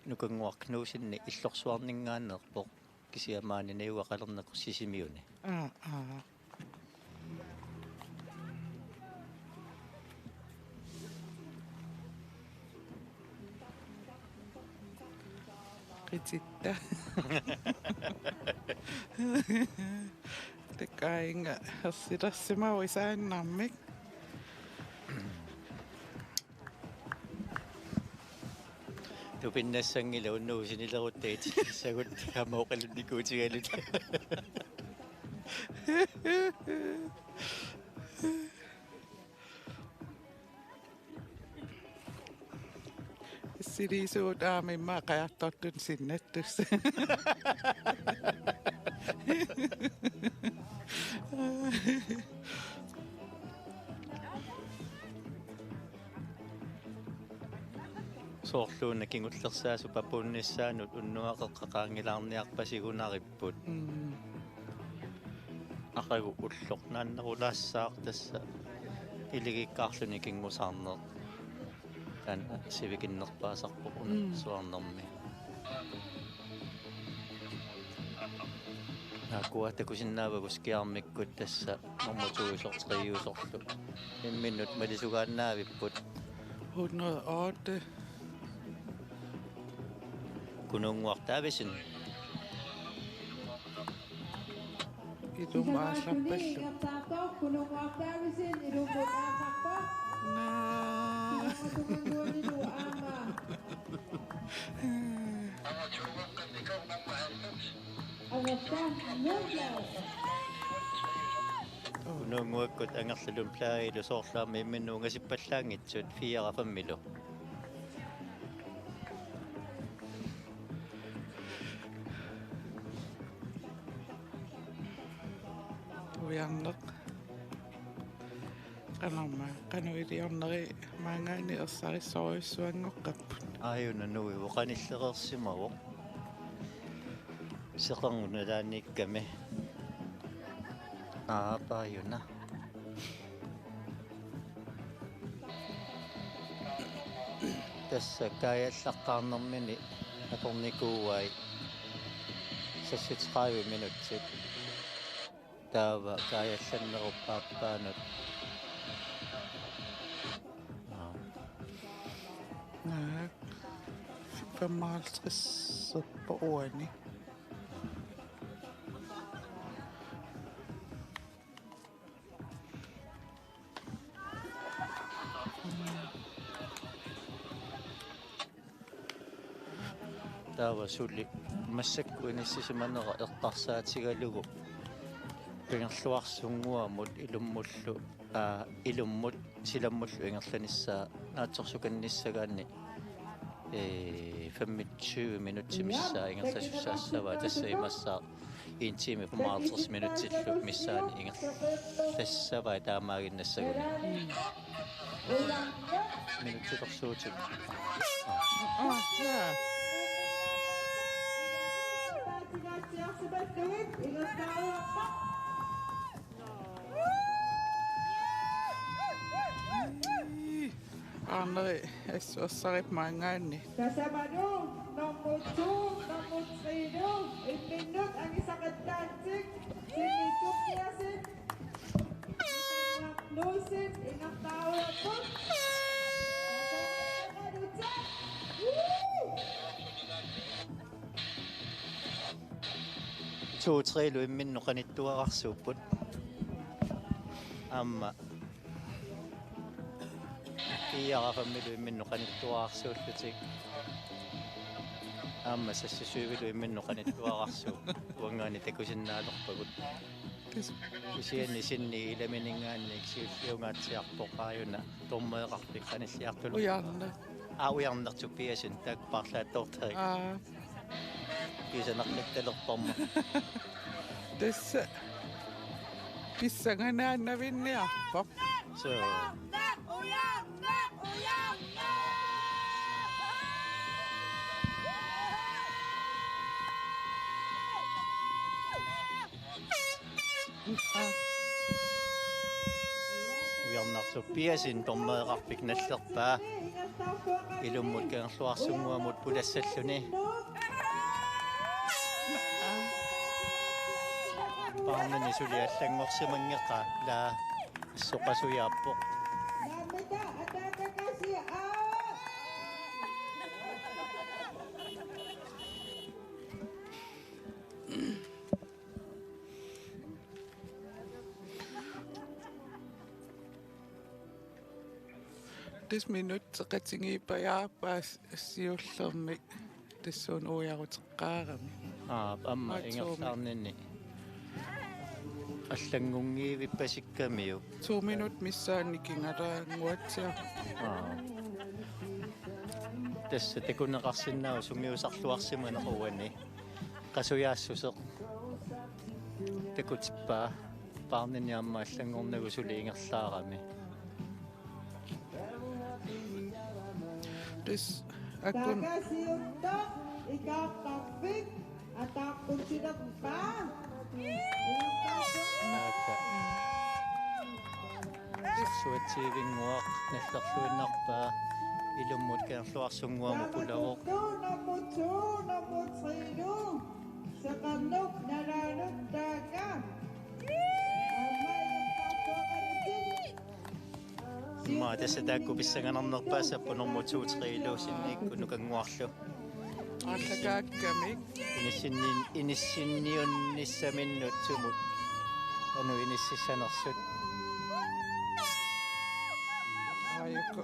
Nukannguaq Knudsenip Illorsuarninngaanneerpoq. Kisianni maani najugaqalerneqarpoq Sisimiuni. Aa, aa. Qititta. Takainga ersilersimavoq isaannarmik. Tupinnassanngilaq unnugu sinilerutta itillissagut aamma oqalunnikuutigaluta. Siliisuut aamma immaqa qajartortut sinnattussat. Soorluuna kingullersaasup apuunnissaanut unnuaq qeqqaqaanngilaarniarpasigunaripput. Mm. Aqagu ulloq naannerulaassaaq tassa iligikkaarluni kingusaarneq. Taanna sivikinnerpaasarpoq una. Mm. Suarnermi. Aakkua takusinnaavagut skiarmikkut tassa nummer to-jusoq, tre-jusorlu. Imminnut malisugaannaavipput. Hundrede og otte. Kununnguaq Davidsen. Ilumut aallarpallu. Naa. Kununnguakkut Angerlalum Plagelu soorlu aamma imminnut ungasippallaanngitsut fire-milu. Ujarneq. Qanormaa, qanoq iliorneri maanngaanniit ersarissorujussuanngoqqapput. Aajuna nuivoq qanillereersimavoq. Seqernup nalaaniikkami. Aapaajuna. Tassa kaajallaqqaarnermini atornikuuai seksogtredive minutsit. Taava kaajallanneruppaa aappaanut. Aa. Naak. Femoghalvtreds uani. Taava suli massakkut inissisimanera eqqarsaatigalugu Kangerluarsunnguamut ilummullu, aa, ilummut silammullu ingerlanissaa naatsorsukanissagaanni, ee, femogtyve minutsit missaat ingerlasussaassavaa, tassa imassaaq en time femoghalvtreds minutsillu missaani ingerlassavai taamaaginnassaguni. Minuttilersuutit. Aa, jaa. Arneri assut ersarippoq maanngaanniit. Tasamanu nummer to, nummer tre-lu, imminnut angisaqattaartik, sinniittorpiaasiit, nuusit, ingerlaarujoorput. Woo! To tre-lu imminnut qanittuararsuupput. Aamma fire fem-ilu imminnut qanittuararsuullutik. Aamma seks syv-ilu imminnut qanittuararsuupput. Uanngaanniit takusinnaalerpagut. Kisianni sinni ilamininngaanniit siulliungaatsiarpoq aajuna dommereqarfik qanilliartullu. Ujarneq. Aa, ujarneq Tobiassen taakku paarlaattoortarik. Aa. Pisanarlittalerparma. Tassa pissanganaannavinniarpoq. Suu. Ujarneq Tobiassen dommereqarfik nallerpaa. Ilummut Kangerluarsunnguamut pulassalluni. Paarnini suli allanngorsimanngeqaa, ila assut qasujaappoq. Tassa minutseqatigiippajaarpaa siullermik tassuuna ujaruteqqaarami. Aa, aamma. Aa, to-mi. Ingerlaarnini allanngunngivippasikkamiuk. To minut missaani kingalaannguatsiarpoq. Aa. Tassa takuneqarsinnaavoq sungiusarluarsimaneq uani. Qasujaassuseq. Takutippaa. Paarnini aamma allanngornagu suli ingerlaarami. Tassa akun. Takasiuttoq ikaartarfik ataaqqutilerpaa. Naakka. Sissuatsiivinnguaq nallerluinnarpaa, ilummut Kangerluarsunnguamut pulavoq. Nummer to, nummer tre-lu. Seqernup nalaanut taaka. Aamma ingerlaartuaqalutik. Immaqa tassa taakku pissanganarnerpaassapput nummer to tre-lu sinniikkut Nukannguarlu. Aallakaakkamik. Inissinni-, inissinniunnissaminnut sumut. Anu inississanersut. Aajuku.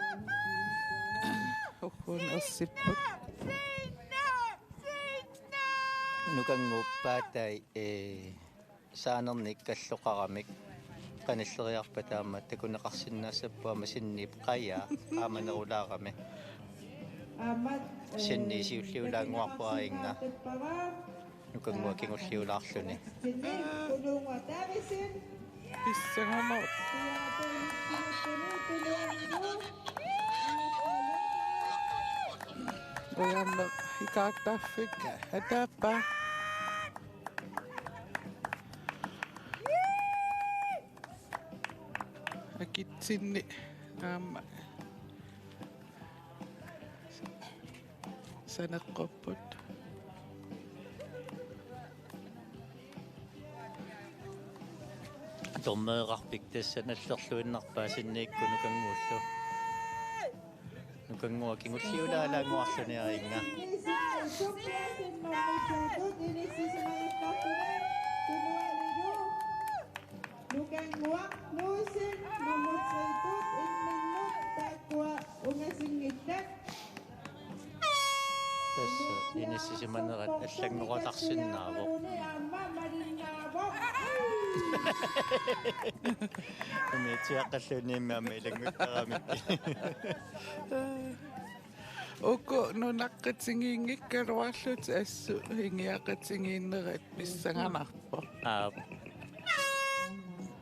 Ugguuna ersipput. Nukannguup paatai, ee, saanernik kalloqaramik qanilleriarpat aamma takuneqarsinnaassapput aamma sinniip qajaa qaamanerulaarami. Sinni siulliulaannguarpoq aajunga. Nukannguaq kingulliulaarluni. Pissanganaq. Ujarneq ikaartarfik ataappaa. sinni aamma saneqqupput. Dommereqarfik tassa nallerluinnarpaa sinniikkut nukannguullu. Nukannguaq kingulliulaalaannguarluni aringa. Nukannguaq Knudsen, nummer tre-tut imminnut taakkua ungasinngillat. Tassa inissisimanerat allanngortarsinnaavoq. Umiatsiaqqalluunniimmi aamma ilannguttaramik. Uku nunaqqatigiinngikkaluarlutik assut ingiaqatigiinnerat pissanganarpoq. Aap.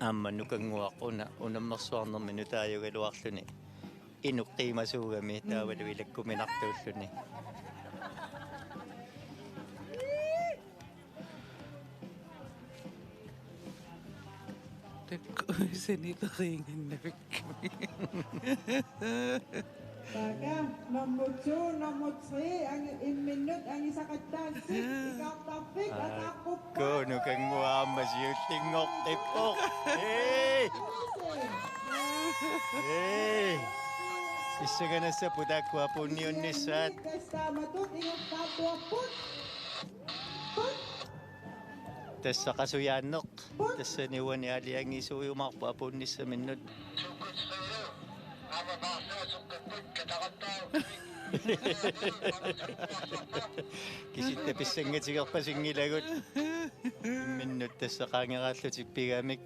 Aamma nukannguaq una unammersuarnermi nutaajugaluarluni. Inuk qiimasuugami taavalu ilakkuminartuulluni. Takku sanileriiginnavikkami. Taaka, nummer to, nummer tre, ang-, imminnut angisaqattaarsi, ikaartarfik, ataaqquppaa. Ko nukannguaq aamma siullinngortippoq. Hei! Hei! Pissanganassapput taakku apuunniunnissaat. Tassa taamatut ingerlaartuarput. Tassa qasujaanneq. Tassani uani aalajangiisuujumaarpoq apuunnissaminnut. Kisitta pissangatigerpasinngilagut. Imminnut tassa qaangeraallutik pigamik.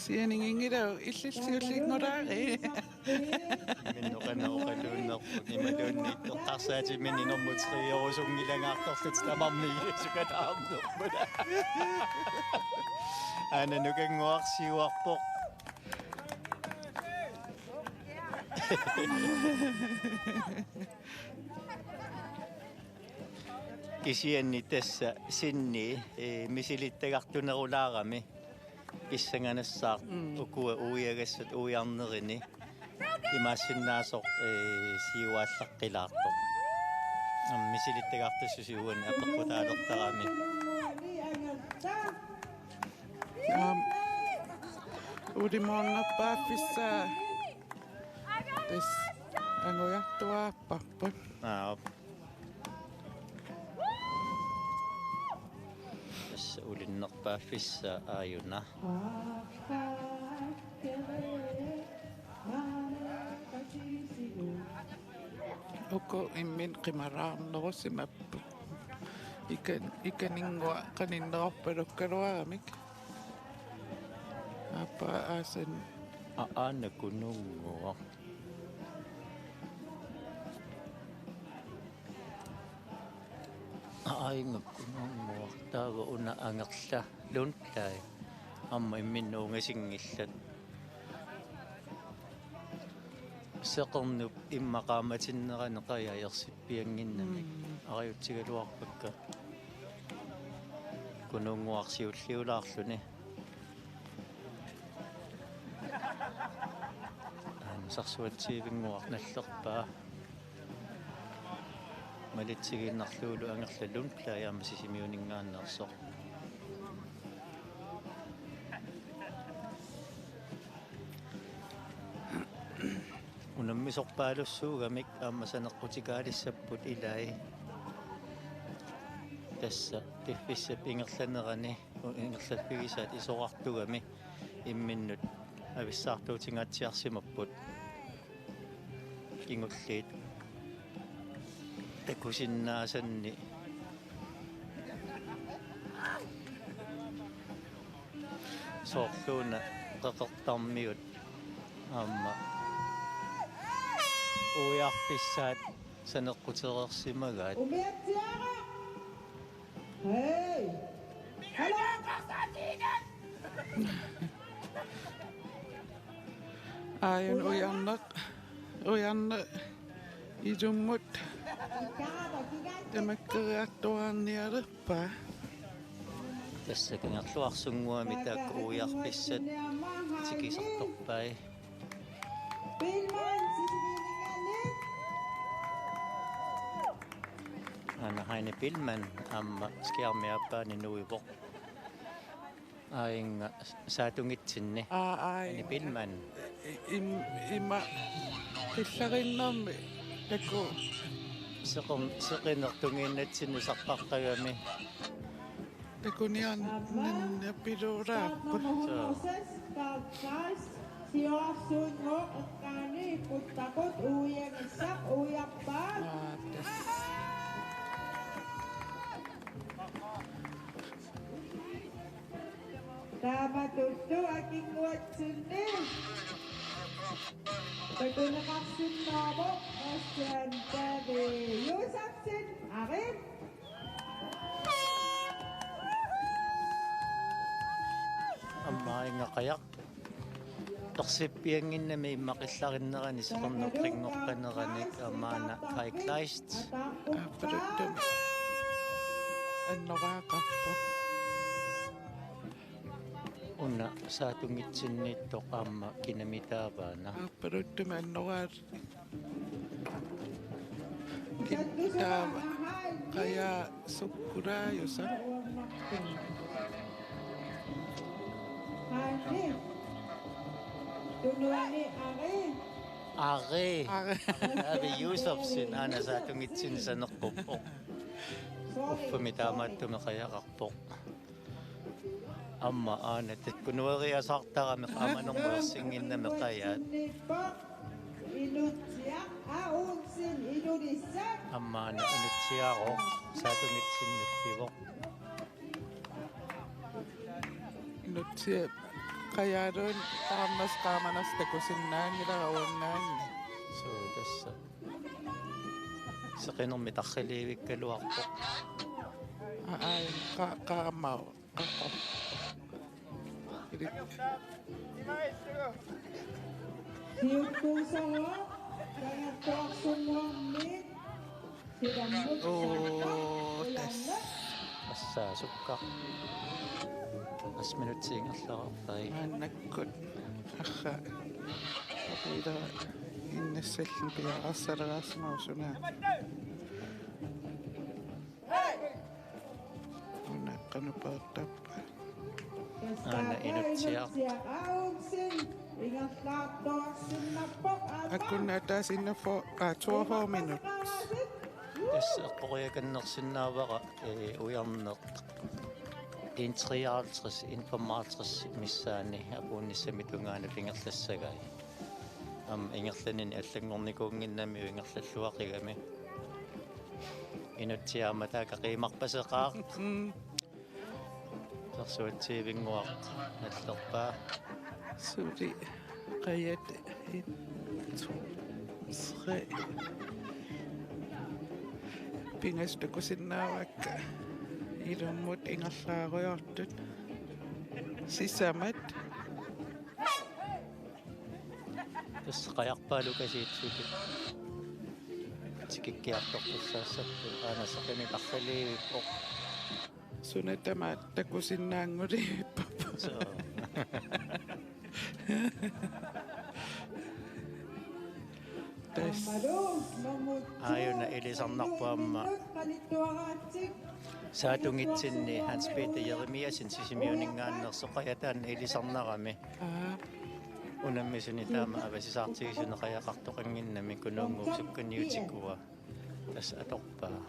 Sianiginngilaq illit siullinngulaariit. Imminnut qanoq oqaluunnerput imaluunniit eqqarsaatiminni nummer tre-erusunngilangaatsiarlutik tamarmik sukataarnerput. Aana nukannguaq siuarpoq. Kisianni tassa sinni, ee, misilittagartunerulaarami. Pissanganassaaq. Mm. Ukua uiagassat uiarnerini imaassinnaasoq, ee, siuaallaqqilaartoq. Aamma misilittagartussuup uani apeqqutaalertarami. Aam. Ulimoornerpaaffissaa tassa angujartuaarparput. Aap. Tassa ulinnerpaaffissaa aajuna. Uku imminnut qimalaarnerusimapput. Ikan-, ikaninnguaq qaninnerorpalukkaluaramik. Aappaa aasani. Aa, aana Kununnguaq. Aajuna Kununnguaq taava una Angerla Lundblad. Aamma imminnut ungasinngillat. Seqernup immaqa qaamatinnerani qajaq ersippiannginnamik. Mm. Arajutsigaluarpakka. Kununnguaq siulliulaarluni. Aana Sarsuatsiivinnguaq nallerpaa. Malitsigiinnarlugulu Angerla Lundblad aamma Sisimiuninngaanneersoq. Unammisorpaalussuugamik aamma saneqqutikaalissapput ilai. Tassa piffissap ingerlanerani, u-, ingerlaffigisaat isorartugami imminnut avissaartuutingaatsiarsimapput. Kingulliit takusinnaasanni. Soorluuna qeqertarmiut aamma uiarfissaat saneqqutereersimagaat. Umiatsiara! Hei! Hallo! Aajuna ujarneq, ujarneq ilummut tamakkeriartuaarnialerpaa. Tassa Kangerluarsunnguami taakku uiarfissat tikisartorpai. Aana Heine Billmann aamma skærmi aappaani nuivoq. Aajunga saatungitsinni. Aa, aaj. Heine Billmann. Im-, ima qillarinnermi taku. Seqer-, seqineq tungiinnatsinni sarpaqqagami. Takuniarninnapiluuraappu. Soo. Siorarsuunnguup eqqaani puttaqut uianissaq uiarpaat. Aa, tassa. Taamatullu akinnguatsinni takuneqarsinnaavoq Christian David Josefsen, Arik. Aamma aajunga qajaq. Ersippiannginnami immaqa qillarinnerani seqernup qinngoqqaneranik aamma aana Kai Kleist. Aappaluttumik annoraaqarpoq. Una saatungitsinniittoq aamma kinami taavaana. Aappaluttumik annoraat. Taava qajaq sukkulaajusaq. Arik. Arik. Arik. Arik Josefsen aana saatungitsinni saneqquppoq. Uffami taamaattumik qajaqarpoq. Aamma aana takkunueriasaartarami qaamanermuersinnginnami qajaat. Aamma aana Inutsiaq Aarnitsinni pippoq. Inutsiaq qajaaluunniit taarnersoq qaamanersoq takusinnaanngilara uanngaanniit. Suu tassa. Seqinermi tarriliivikkaluarpoq. Aa, aa, qa-, qaamma. Qaqortoq. Ili. Siuttuusoq, Kangerluarsunnguammi, silammut. Oo, tassa. Assaasukka. Tassa minutsit ingerlareerpai. Maannakkut. Arra. Ila innassallin piareersaleraassimavoq suna. Una qanoq peertarpa? Aana Inutsiaq. Akunna ataasinnaffo, aa, toogfyrre minut. Tassa eqqoriakannersinnaavara, ee, ujarneq en treoghalvtreds, en femoghalvtreds missaani apuunnissami tungaanut ingerlassagai. Aamma ingerlanini allanngornikuunnginnamiuk ingerlalluaqigami. Inutsiaq aamma taakku qiimarpaseqaaq. Mm. Sarsuatsiivinnguaq nallerpaa. Suli qajat et, to, tre. Pingasut takusinnaavakka ilummut ingerlaarujoortut. Sisamat. Tassa qajarpaalu kasiitsutut. Tikikkiartortussaassapput aana seqineq tarriliivippoq. Suna tamaat takusinnaanngulerpara. Soo. Tassa. Aajuna ilisarnarpoq aamma. Saatungitsinni Hans Peter Jeremiassen Sisimiuninngaanneersoq qajaq taanna ilisarnarami. Aa. Unammisuni taama avasisaartigisunik qajaqartoqannginnami Kunuunnguup sukkaniutikua. Tassa atorpaa.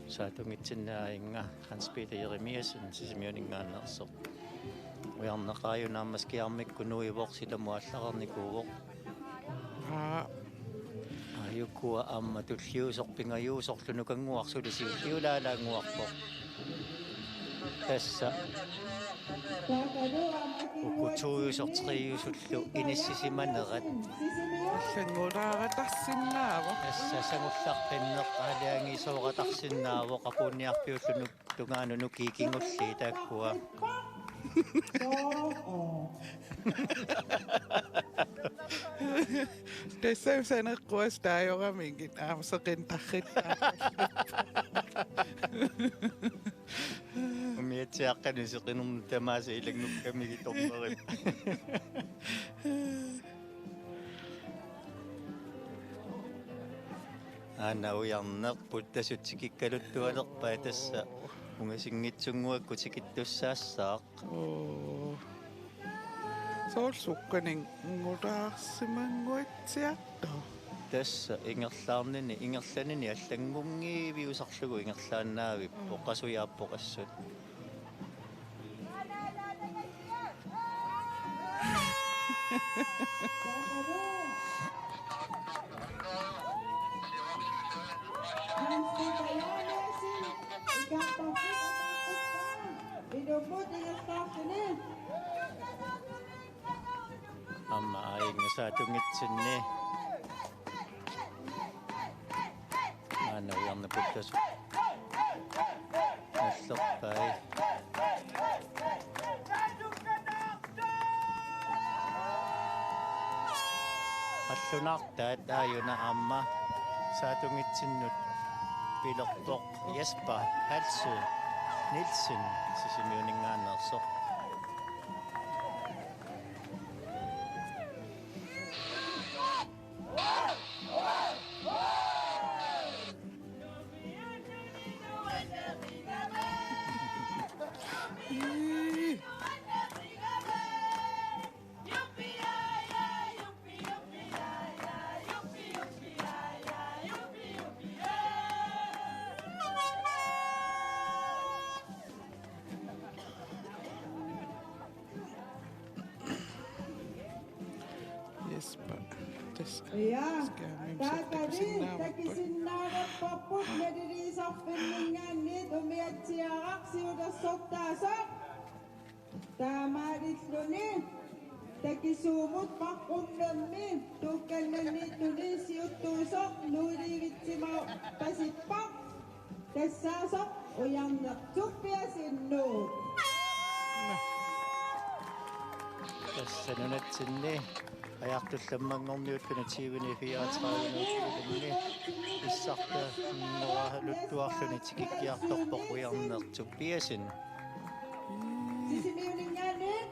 Saatungitsinni aajunga Hans Peter Jeremiassen Sisimiuninngaanneersoq. Ujarneq aajuna aamma skærmikkut nuivoq, silammut aallareernikuuvoq. Aa. Aajukua aamma tulliusoq pingajuusorlu nukannguaq suli siulliulaalaannguarpoq. Tassa. Uku tojusoq trejusullu inissisimanerat. Allanngulaaratarsinnaavoq. Tassa sangullarpinneq aalajangiisooratarsinnaavoq, apuunniarfiullu nuk-, tungaanut nukiit kingulliit taakkua. Soorlu. Tassa saneqquassat taajoramigit aamma seqinneqartarput. Umiatsiaaqqani seqinermut tamaasa ilanngukkamigit dommerit. Aana ujarneq puttasut tikikkaluttualerpai tassa ungasinngitsunnguakkut tikittussaassaaq. Oo. Soorlu sukkaninngulaarsimannguatsiartoq. Tassa ingerlaarnini, ingerlanini allanngunngiviusarlugu ingerlaannaavippoq, qasujaappoq assut. Aamma aajuna saatunngitsinni. Aana ujarneq puttasut nallerpai. Qallunaartaat aajuna aamma saatunngitsinni pilerpoq Jesper Halsø Nielsen Sisimiuninngaanneersoq. Jesper. Tassa. Ja, skærmimi taakani takusinnaavarput. Takusinnaavarput naliliisarfinninngaanniit umiatsiaraq siulersortaasoq. Taamaalilluni takisuumut Marrummermi tuukkannanniittuni siuttuusoq Nuuliivitsimapasippaq. Tassaasoq ujarneq Tobiassen Nuuk. Tassa nunatsinni ajartullammanngorniulluni tyveni fireogtredive nul syv-inni pissartanngoraluttuarluni tikikkiartorpoq ujarneq Tobiassen. Sisimiuninngaanniit.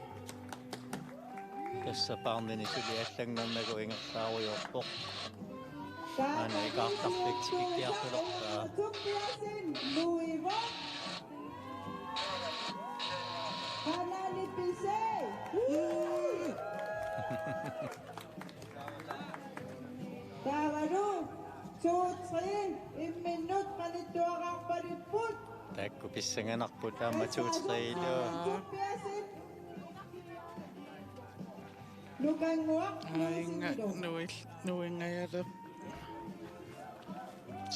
Tassa paarnini suli allanngornagu ingerlaarujoorpoq. Aana ikaartarfik tikikkiartulerpaa. Taavalu to tre imminnut qanittuararpalipput. Taakku pissanganarput aamma to tre-lu. Nukannguaq. Aajuna nuil-, nuingajalerpoq.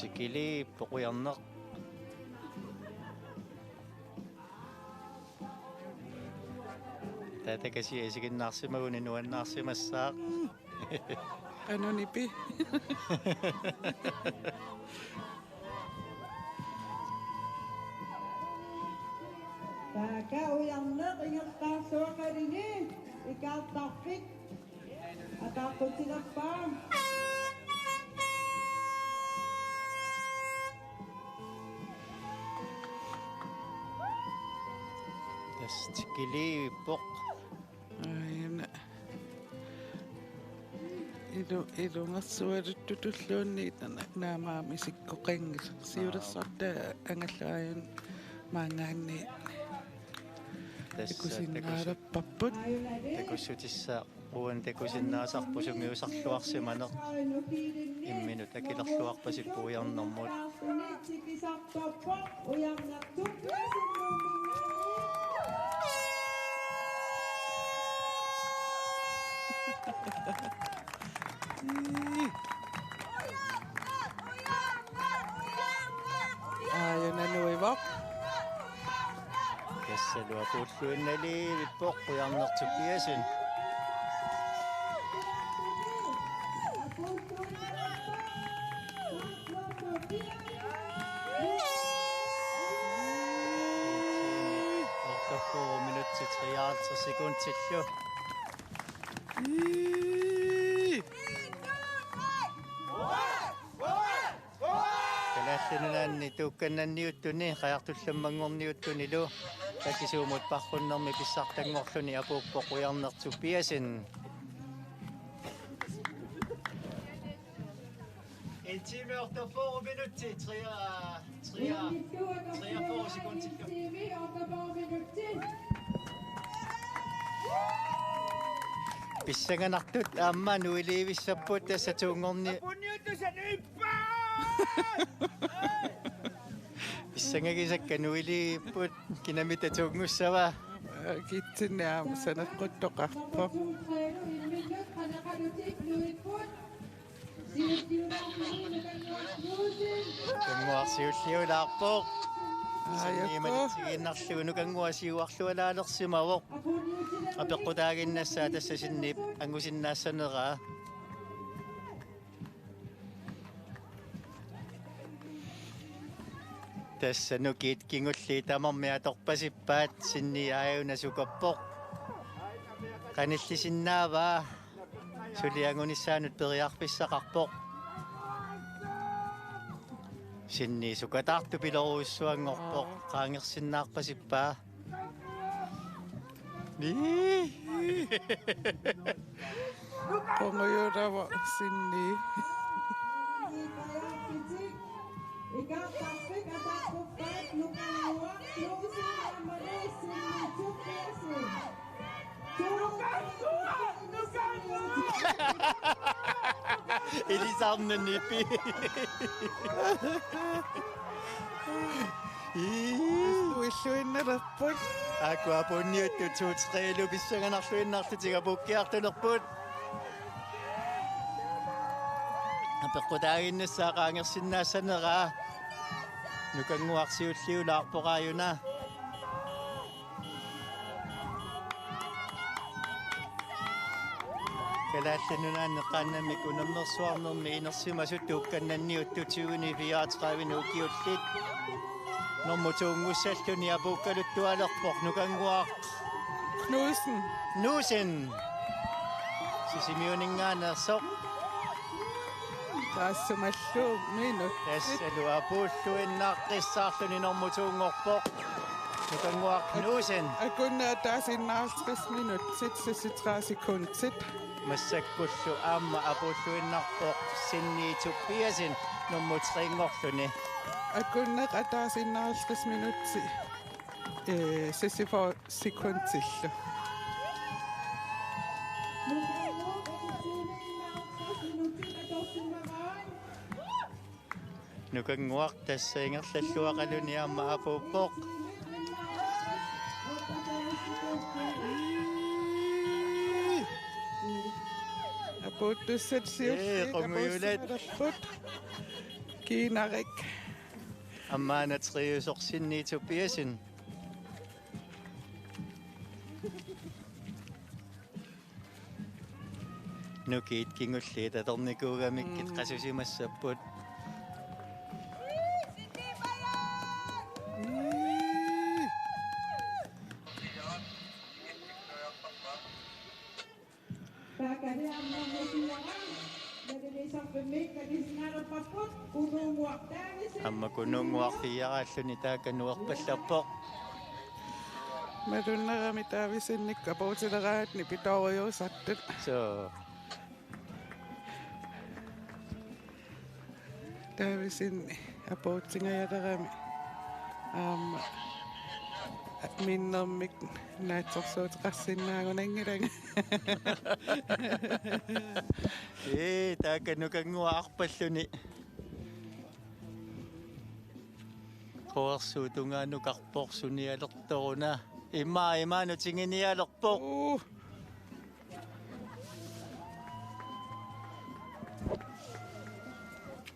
Tikiliippoq ujarneq. Tatakasiat isiginnaarsimaguni nuannaarsimassaaq. Qanoq nipi? Taakku ujarneq ingerlaarluaqaluni ikaartarfik ataqqutilerpaa. Tassa tikiliippoq. Aajuna. Ilu-, ilungersualuttutulluunniit na-, naamik isikkoqanngilaq. Siulersortaat angallaajun maanngaanniit. Tassa takusinnaalerparput. Takussutissaq uani takusinnaasarput sungiusarluarsimaneq. Imminut akilerluarpasipput ujarnermut. Aajuna nuivoq. Tassalu apuulluinnaliivippoq ujarneq Tobiassen. Otteogfyrre minutsit Treoghalvtreds sekundillu. Ii. Kalaallit Nunaanni tuukkannanniuttuni, qajartullammanngorniuttunilu, takisuumut parrunnermi pissartanngorluni apuuppoq Ujarneq Tobiassen. En time og otteogfyrre minutter, tre, tre, treogfyrre sekunder. Pissanganartut aamma nuiliivissapput tassa tuunngorni. Pissangagisakka nuiliipput, kinamita tuunngussava? Kitsinni aamma saneqquttoqarpoq. Nukannguaq siulliulaarpoq. Aa, Saniima jakku. Nitsigiinnarlugu Nukannguaq siuarlualaalersimavoq. Apeqqutaaginnassaaq tassa Sinniip angusinnaassaneraa. Tassa nukiit kingulliit tamarmik atorpasippaat, Sinni aajuna sukappoq. Qanillisinnaavaa, suli angunissaanut periarfissaqarpoq. Sinni sukataartupilorujussuanngorpoq, qaangersinnaarpasippaa. Nii. Qungujorama Sinni. Ilisarnanipi. Ii. Uilluinnalerput. Aaku apuunniuttut to-tre-lu pissanganarluinnarlutik apuukkiartulerput. Apeqqutaaginnassaaq qaangersinnaassaneraa. Nukannguaq siulliulaarpoq aajuna. Kalaallit Nunaanni qaannamik unammersuarnermi inersimasut tuukkannanniuttut tyveni fireogtredive ukiullit. Nummer to-nngussalluni apuukkaluttualerpoq Nukannguaq Knudsen. Knudsen. Sisimiuninngaanneersoq. Taassumalu minut. Tassalu apuulluinnaqqissaarluni nummer to-nngorpoq Nukannguaq Knudsen. Akunneq ataaseq enoghalvtreds minutsit seksogtredive sekundit. Massakkullu aamma apuulluinnarpoq Sinni Tobiassen nummer tre-nngorluni. Akunneq ataaseq enoghalvtreds minutsit, eh, seksogfyrre sekundillu. Nukannguaq tassa ingerlalluaqaluni aamma apuuppoq. Apuuttussat siulliit. Ee, qungujulat. Apuussimalerput. Kiinarik. Ammaana triusoq Sinni Tobiassen. Nukiit kingulliit atornikuugamikkit. Mm. Qasusimassapput. Mm. Aamma Kunuunnguaq fire-alluni taakku nuerpallerpoq. Malunnarami Davidsenip apuutileraanni pitoorujussuusartut. Soo. Davidsen apuutingajalerami. Aamma minnermik naatsorsuuteqarsinnaagunanngilanga. Ee, taakku Nukannguaq arpalluni. Qoorsuup tungaanut karporsuunialertoruna. Ima, imaanut tinginialerpoq. Uu.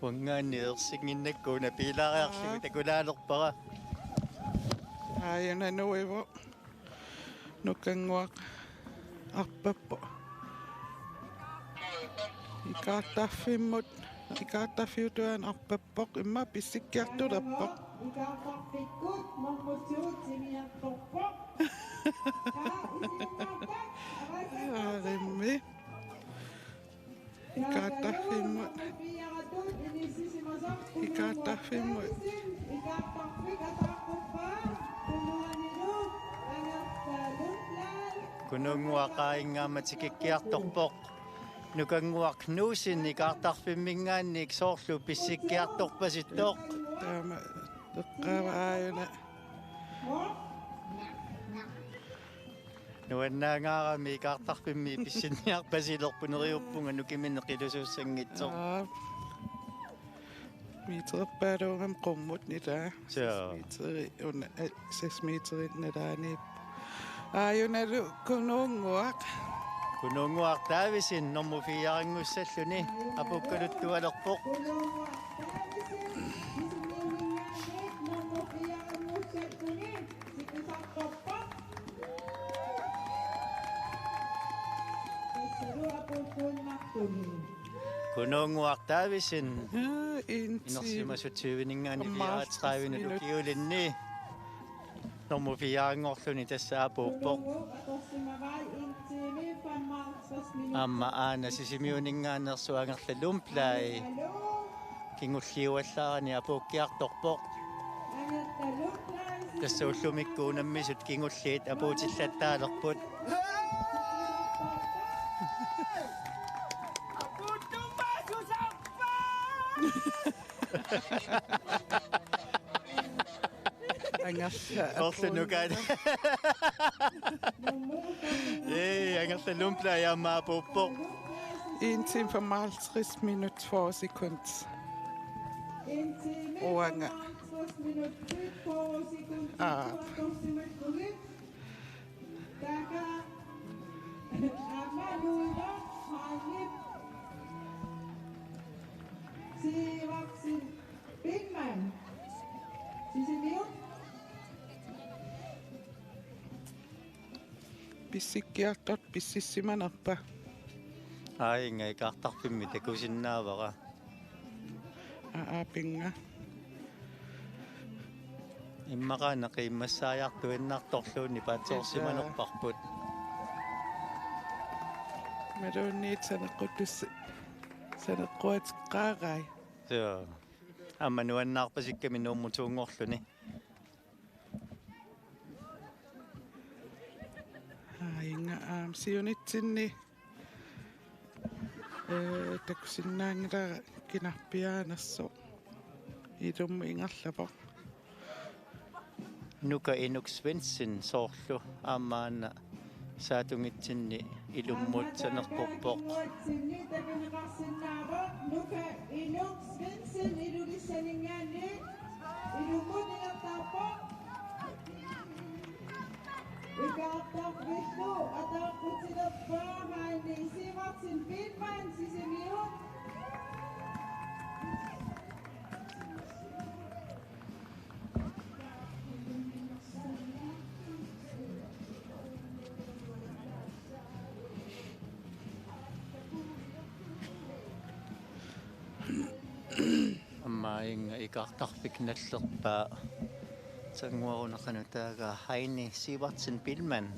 Uanngaanniit ersinnginnakku una piilaariarlugu. Aa. Takulaalerpara. Aajuna nuivoq. Nukannguaq arpappoq. Ikaartarfimmut, ikaartarfiup tungaanut arpappoq, immaqa pissikkiartulerpoq. Ikaartarfikkut nummer to timiartorpoq. Kunuunnguaq aamma tikikkiartorpoq. Nukannguaq Knudsen ikaartarfimminngaanniit soorlu pissikkiartorpasittoq. Taama eqqaava aajuna. Nuannaangaarami ikaartarfimmi pissinniarpasilerpoq, neriuppunga nukimini qilusuussanngitsoq. Aap. Metererpaaluunngam qummut nilaa. Joo. Seks meter una, eh, seks meter nalaaniippoq. Aajunalu Kunuunnguaq. Kunuunnguaq Davidsen nummer fire-nngussallugu apuukkaluttualerpoq. Kunuunnguaq Davidsen. Aa, en time. Inersimasut tyveningaanniit femoghalvtreds fireogtredive minut. Ukiulinni. Nummer fire-nngorluni tassa apuuppoq. Aamma aana Sisimiuninngaanneersoq Angerla Lundblad kingulliuallaarani apuukkiartorpoq. Tassa ullumikkut unammisut kingulliit apuutillattaalerput. Angerla. Orlu nukaat. Ee, Angerla Lundblad aamma apuuppoq. En time femoghalvtreds minut fyrre sekund. Uanga. Aa. Taava aamma Nuummut Hanip Sivertsen Biilmann. Sisimiut. Pissikkiartortoq pississimanerpa? Aajuna ikaartarfimmi takusinnaavara. Aa, aa, pinga. Immaqa naqiimmassaajartuinnartoq luunniit paatsoorsimanerparput. Imaluunniit saneqquttuss-, saneqquateqqaarai. Joo. Aamma nuannaarpasikkami Nuummut to-nngorluni. Aajuna aamma siunitsinni. Ee, takusinnaanngilara kinarpiaanersoq. Ilummut ingerlavoq. Nuka Inuk Svendsen soorlu aamma aana saatungitsinni ilummut saneqquppoq. Nuka Inuk Svendsen Ilulissaninngaanniit ilummut ingerlaarpoq. Ikaartarfillu ataaqqutilerpaa Heini Sivertsen Biilmann Sisimiut. Aamma aajuna ikaartarfik nallerpaa. Sannguaruna qanoq taagaa Heini Sivertsen Biilmann.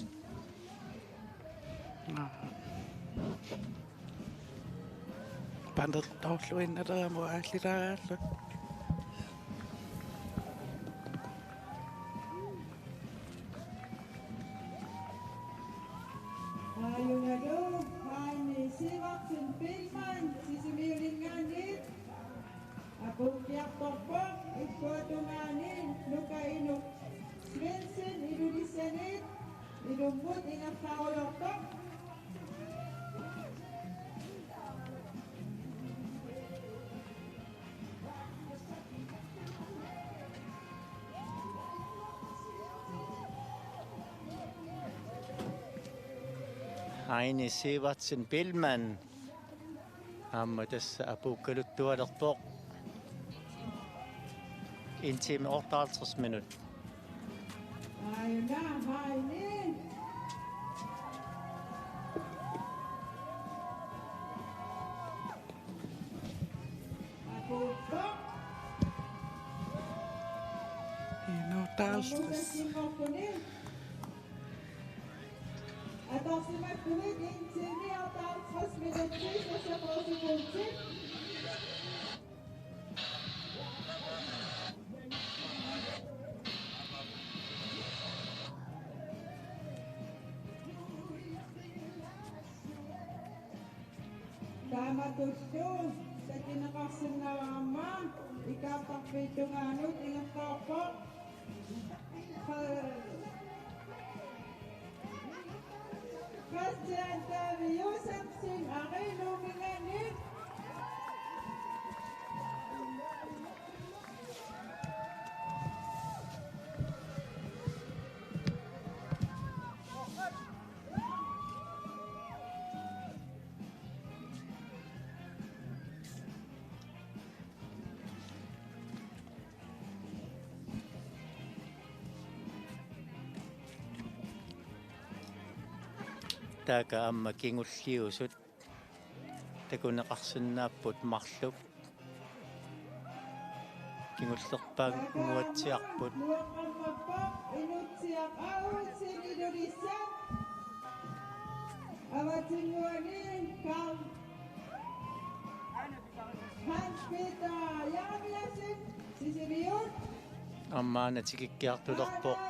Panertorluinnarami aallilaarlu. Aajunalu Heini Sivertsen Biilmann Sisimiuninngaanniit apuukkiartorpoq, illuatungaani Nuka Inuk Svendsen Ilulissaniit ilummut ingerlaarujoortoq. Heini Sivertsen Biilmann aamma tassa apuukkaluttualerpoq. En time otteoghalvtreds minut. Aajuna Heini. Apuuppoq. En otteoghalvtreds. Atorsimappugut en time otteoghalvtreds minutsit seksogfyrre sekundit. Amatullu takuneqarsinnaavara aamma ikaartarfiit tungaanut ingerlaarpoq. Christian David Josefsen, Arena Minganit. Taakku aamma kingulliusut takuneqarsinnaapput marluk. Kingullerpaannguatsiarput. Avatangiuani Karl Hans Peter Jeremiassen, Sisimiut. Aamma aana tikikkiartulerpoq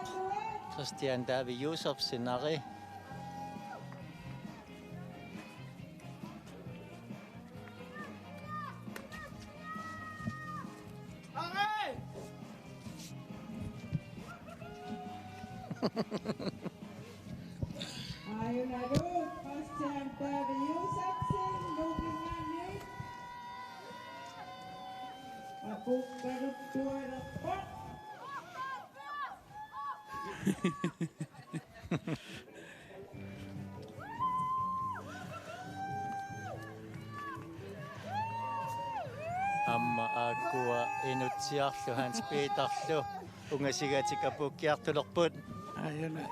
Christian David Josefsen, Ari. Aajuna Christian David Josefsen, Nuummingaanniit. Apuukkaluttualerpoq. Aamma aakkua Inutsiarlu Hans Peterlu ungasigatik apuukkiartulerput. Aajuna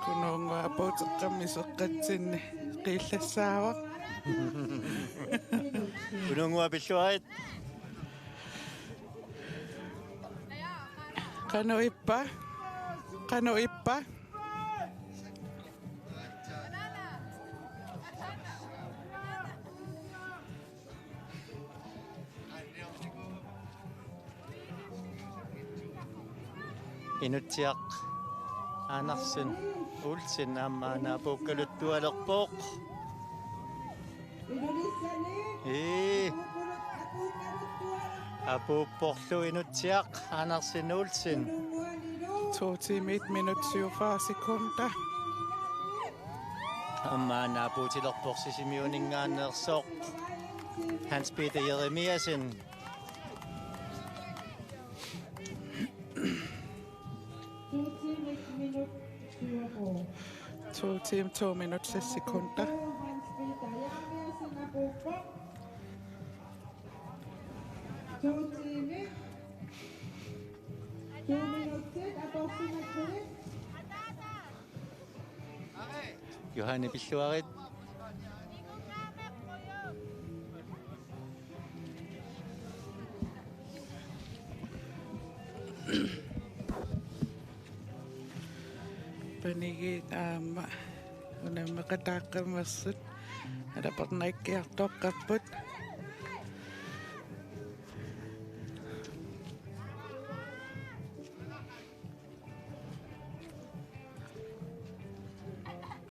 Kunuunnguaq apuuteqqammisoqqatsinni qiillassaavoq. Kunuunnguaq, pilluarit. Qanoq ippa? Qanoq ippa? Inutsiaq Andersen Olsen aamma aana apuukkaluttualerpoq. Ii. Apuupporlu Inutsiaq Andersen Olsen. To timer, et minut, syvogfyrre sekunder. Aamma aana apuutilerpoq Sisimiuninngaanneersoq Hans Peter Jeremiassen. To timer, to minut, seks sekunder. To timer, to minutsit atorsimagami. Johanne, pilluarit. Panigiit aamma unammeqataaqqammersut alapernaakkiartoqqapput.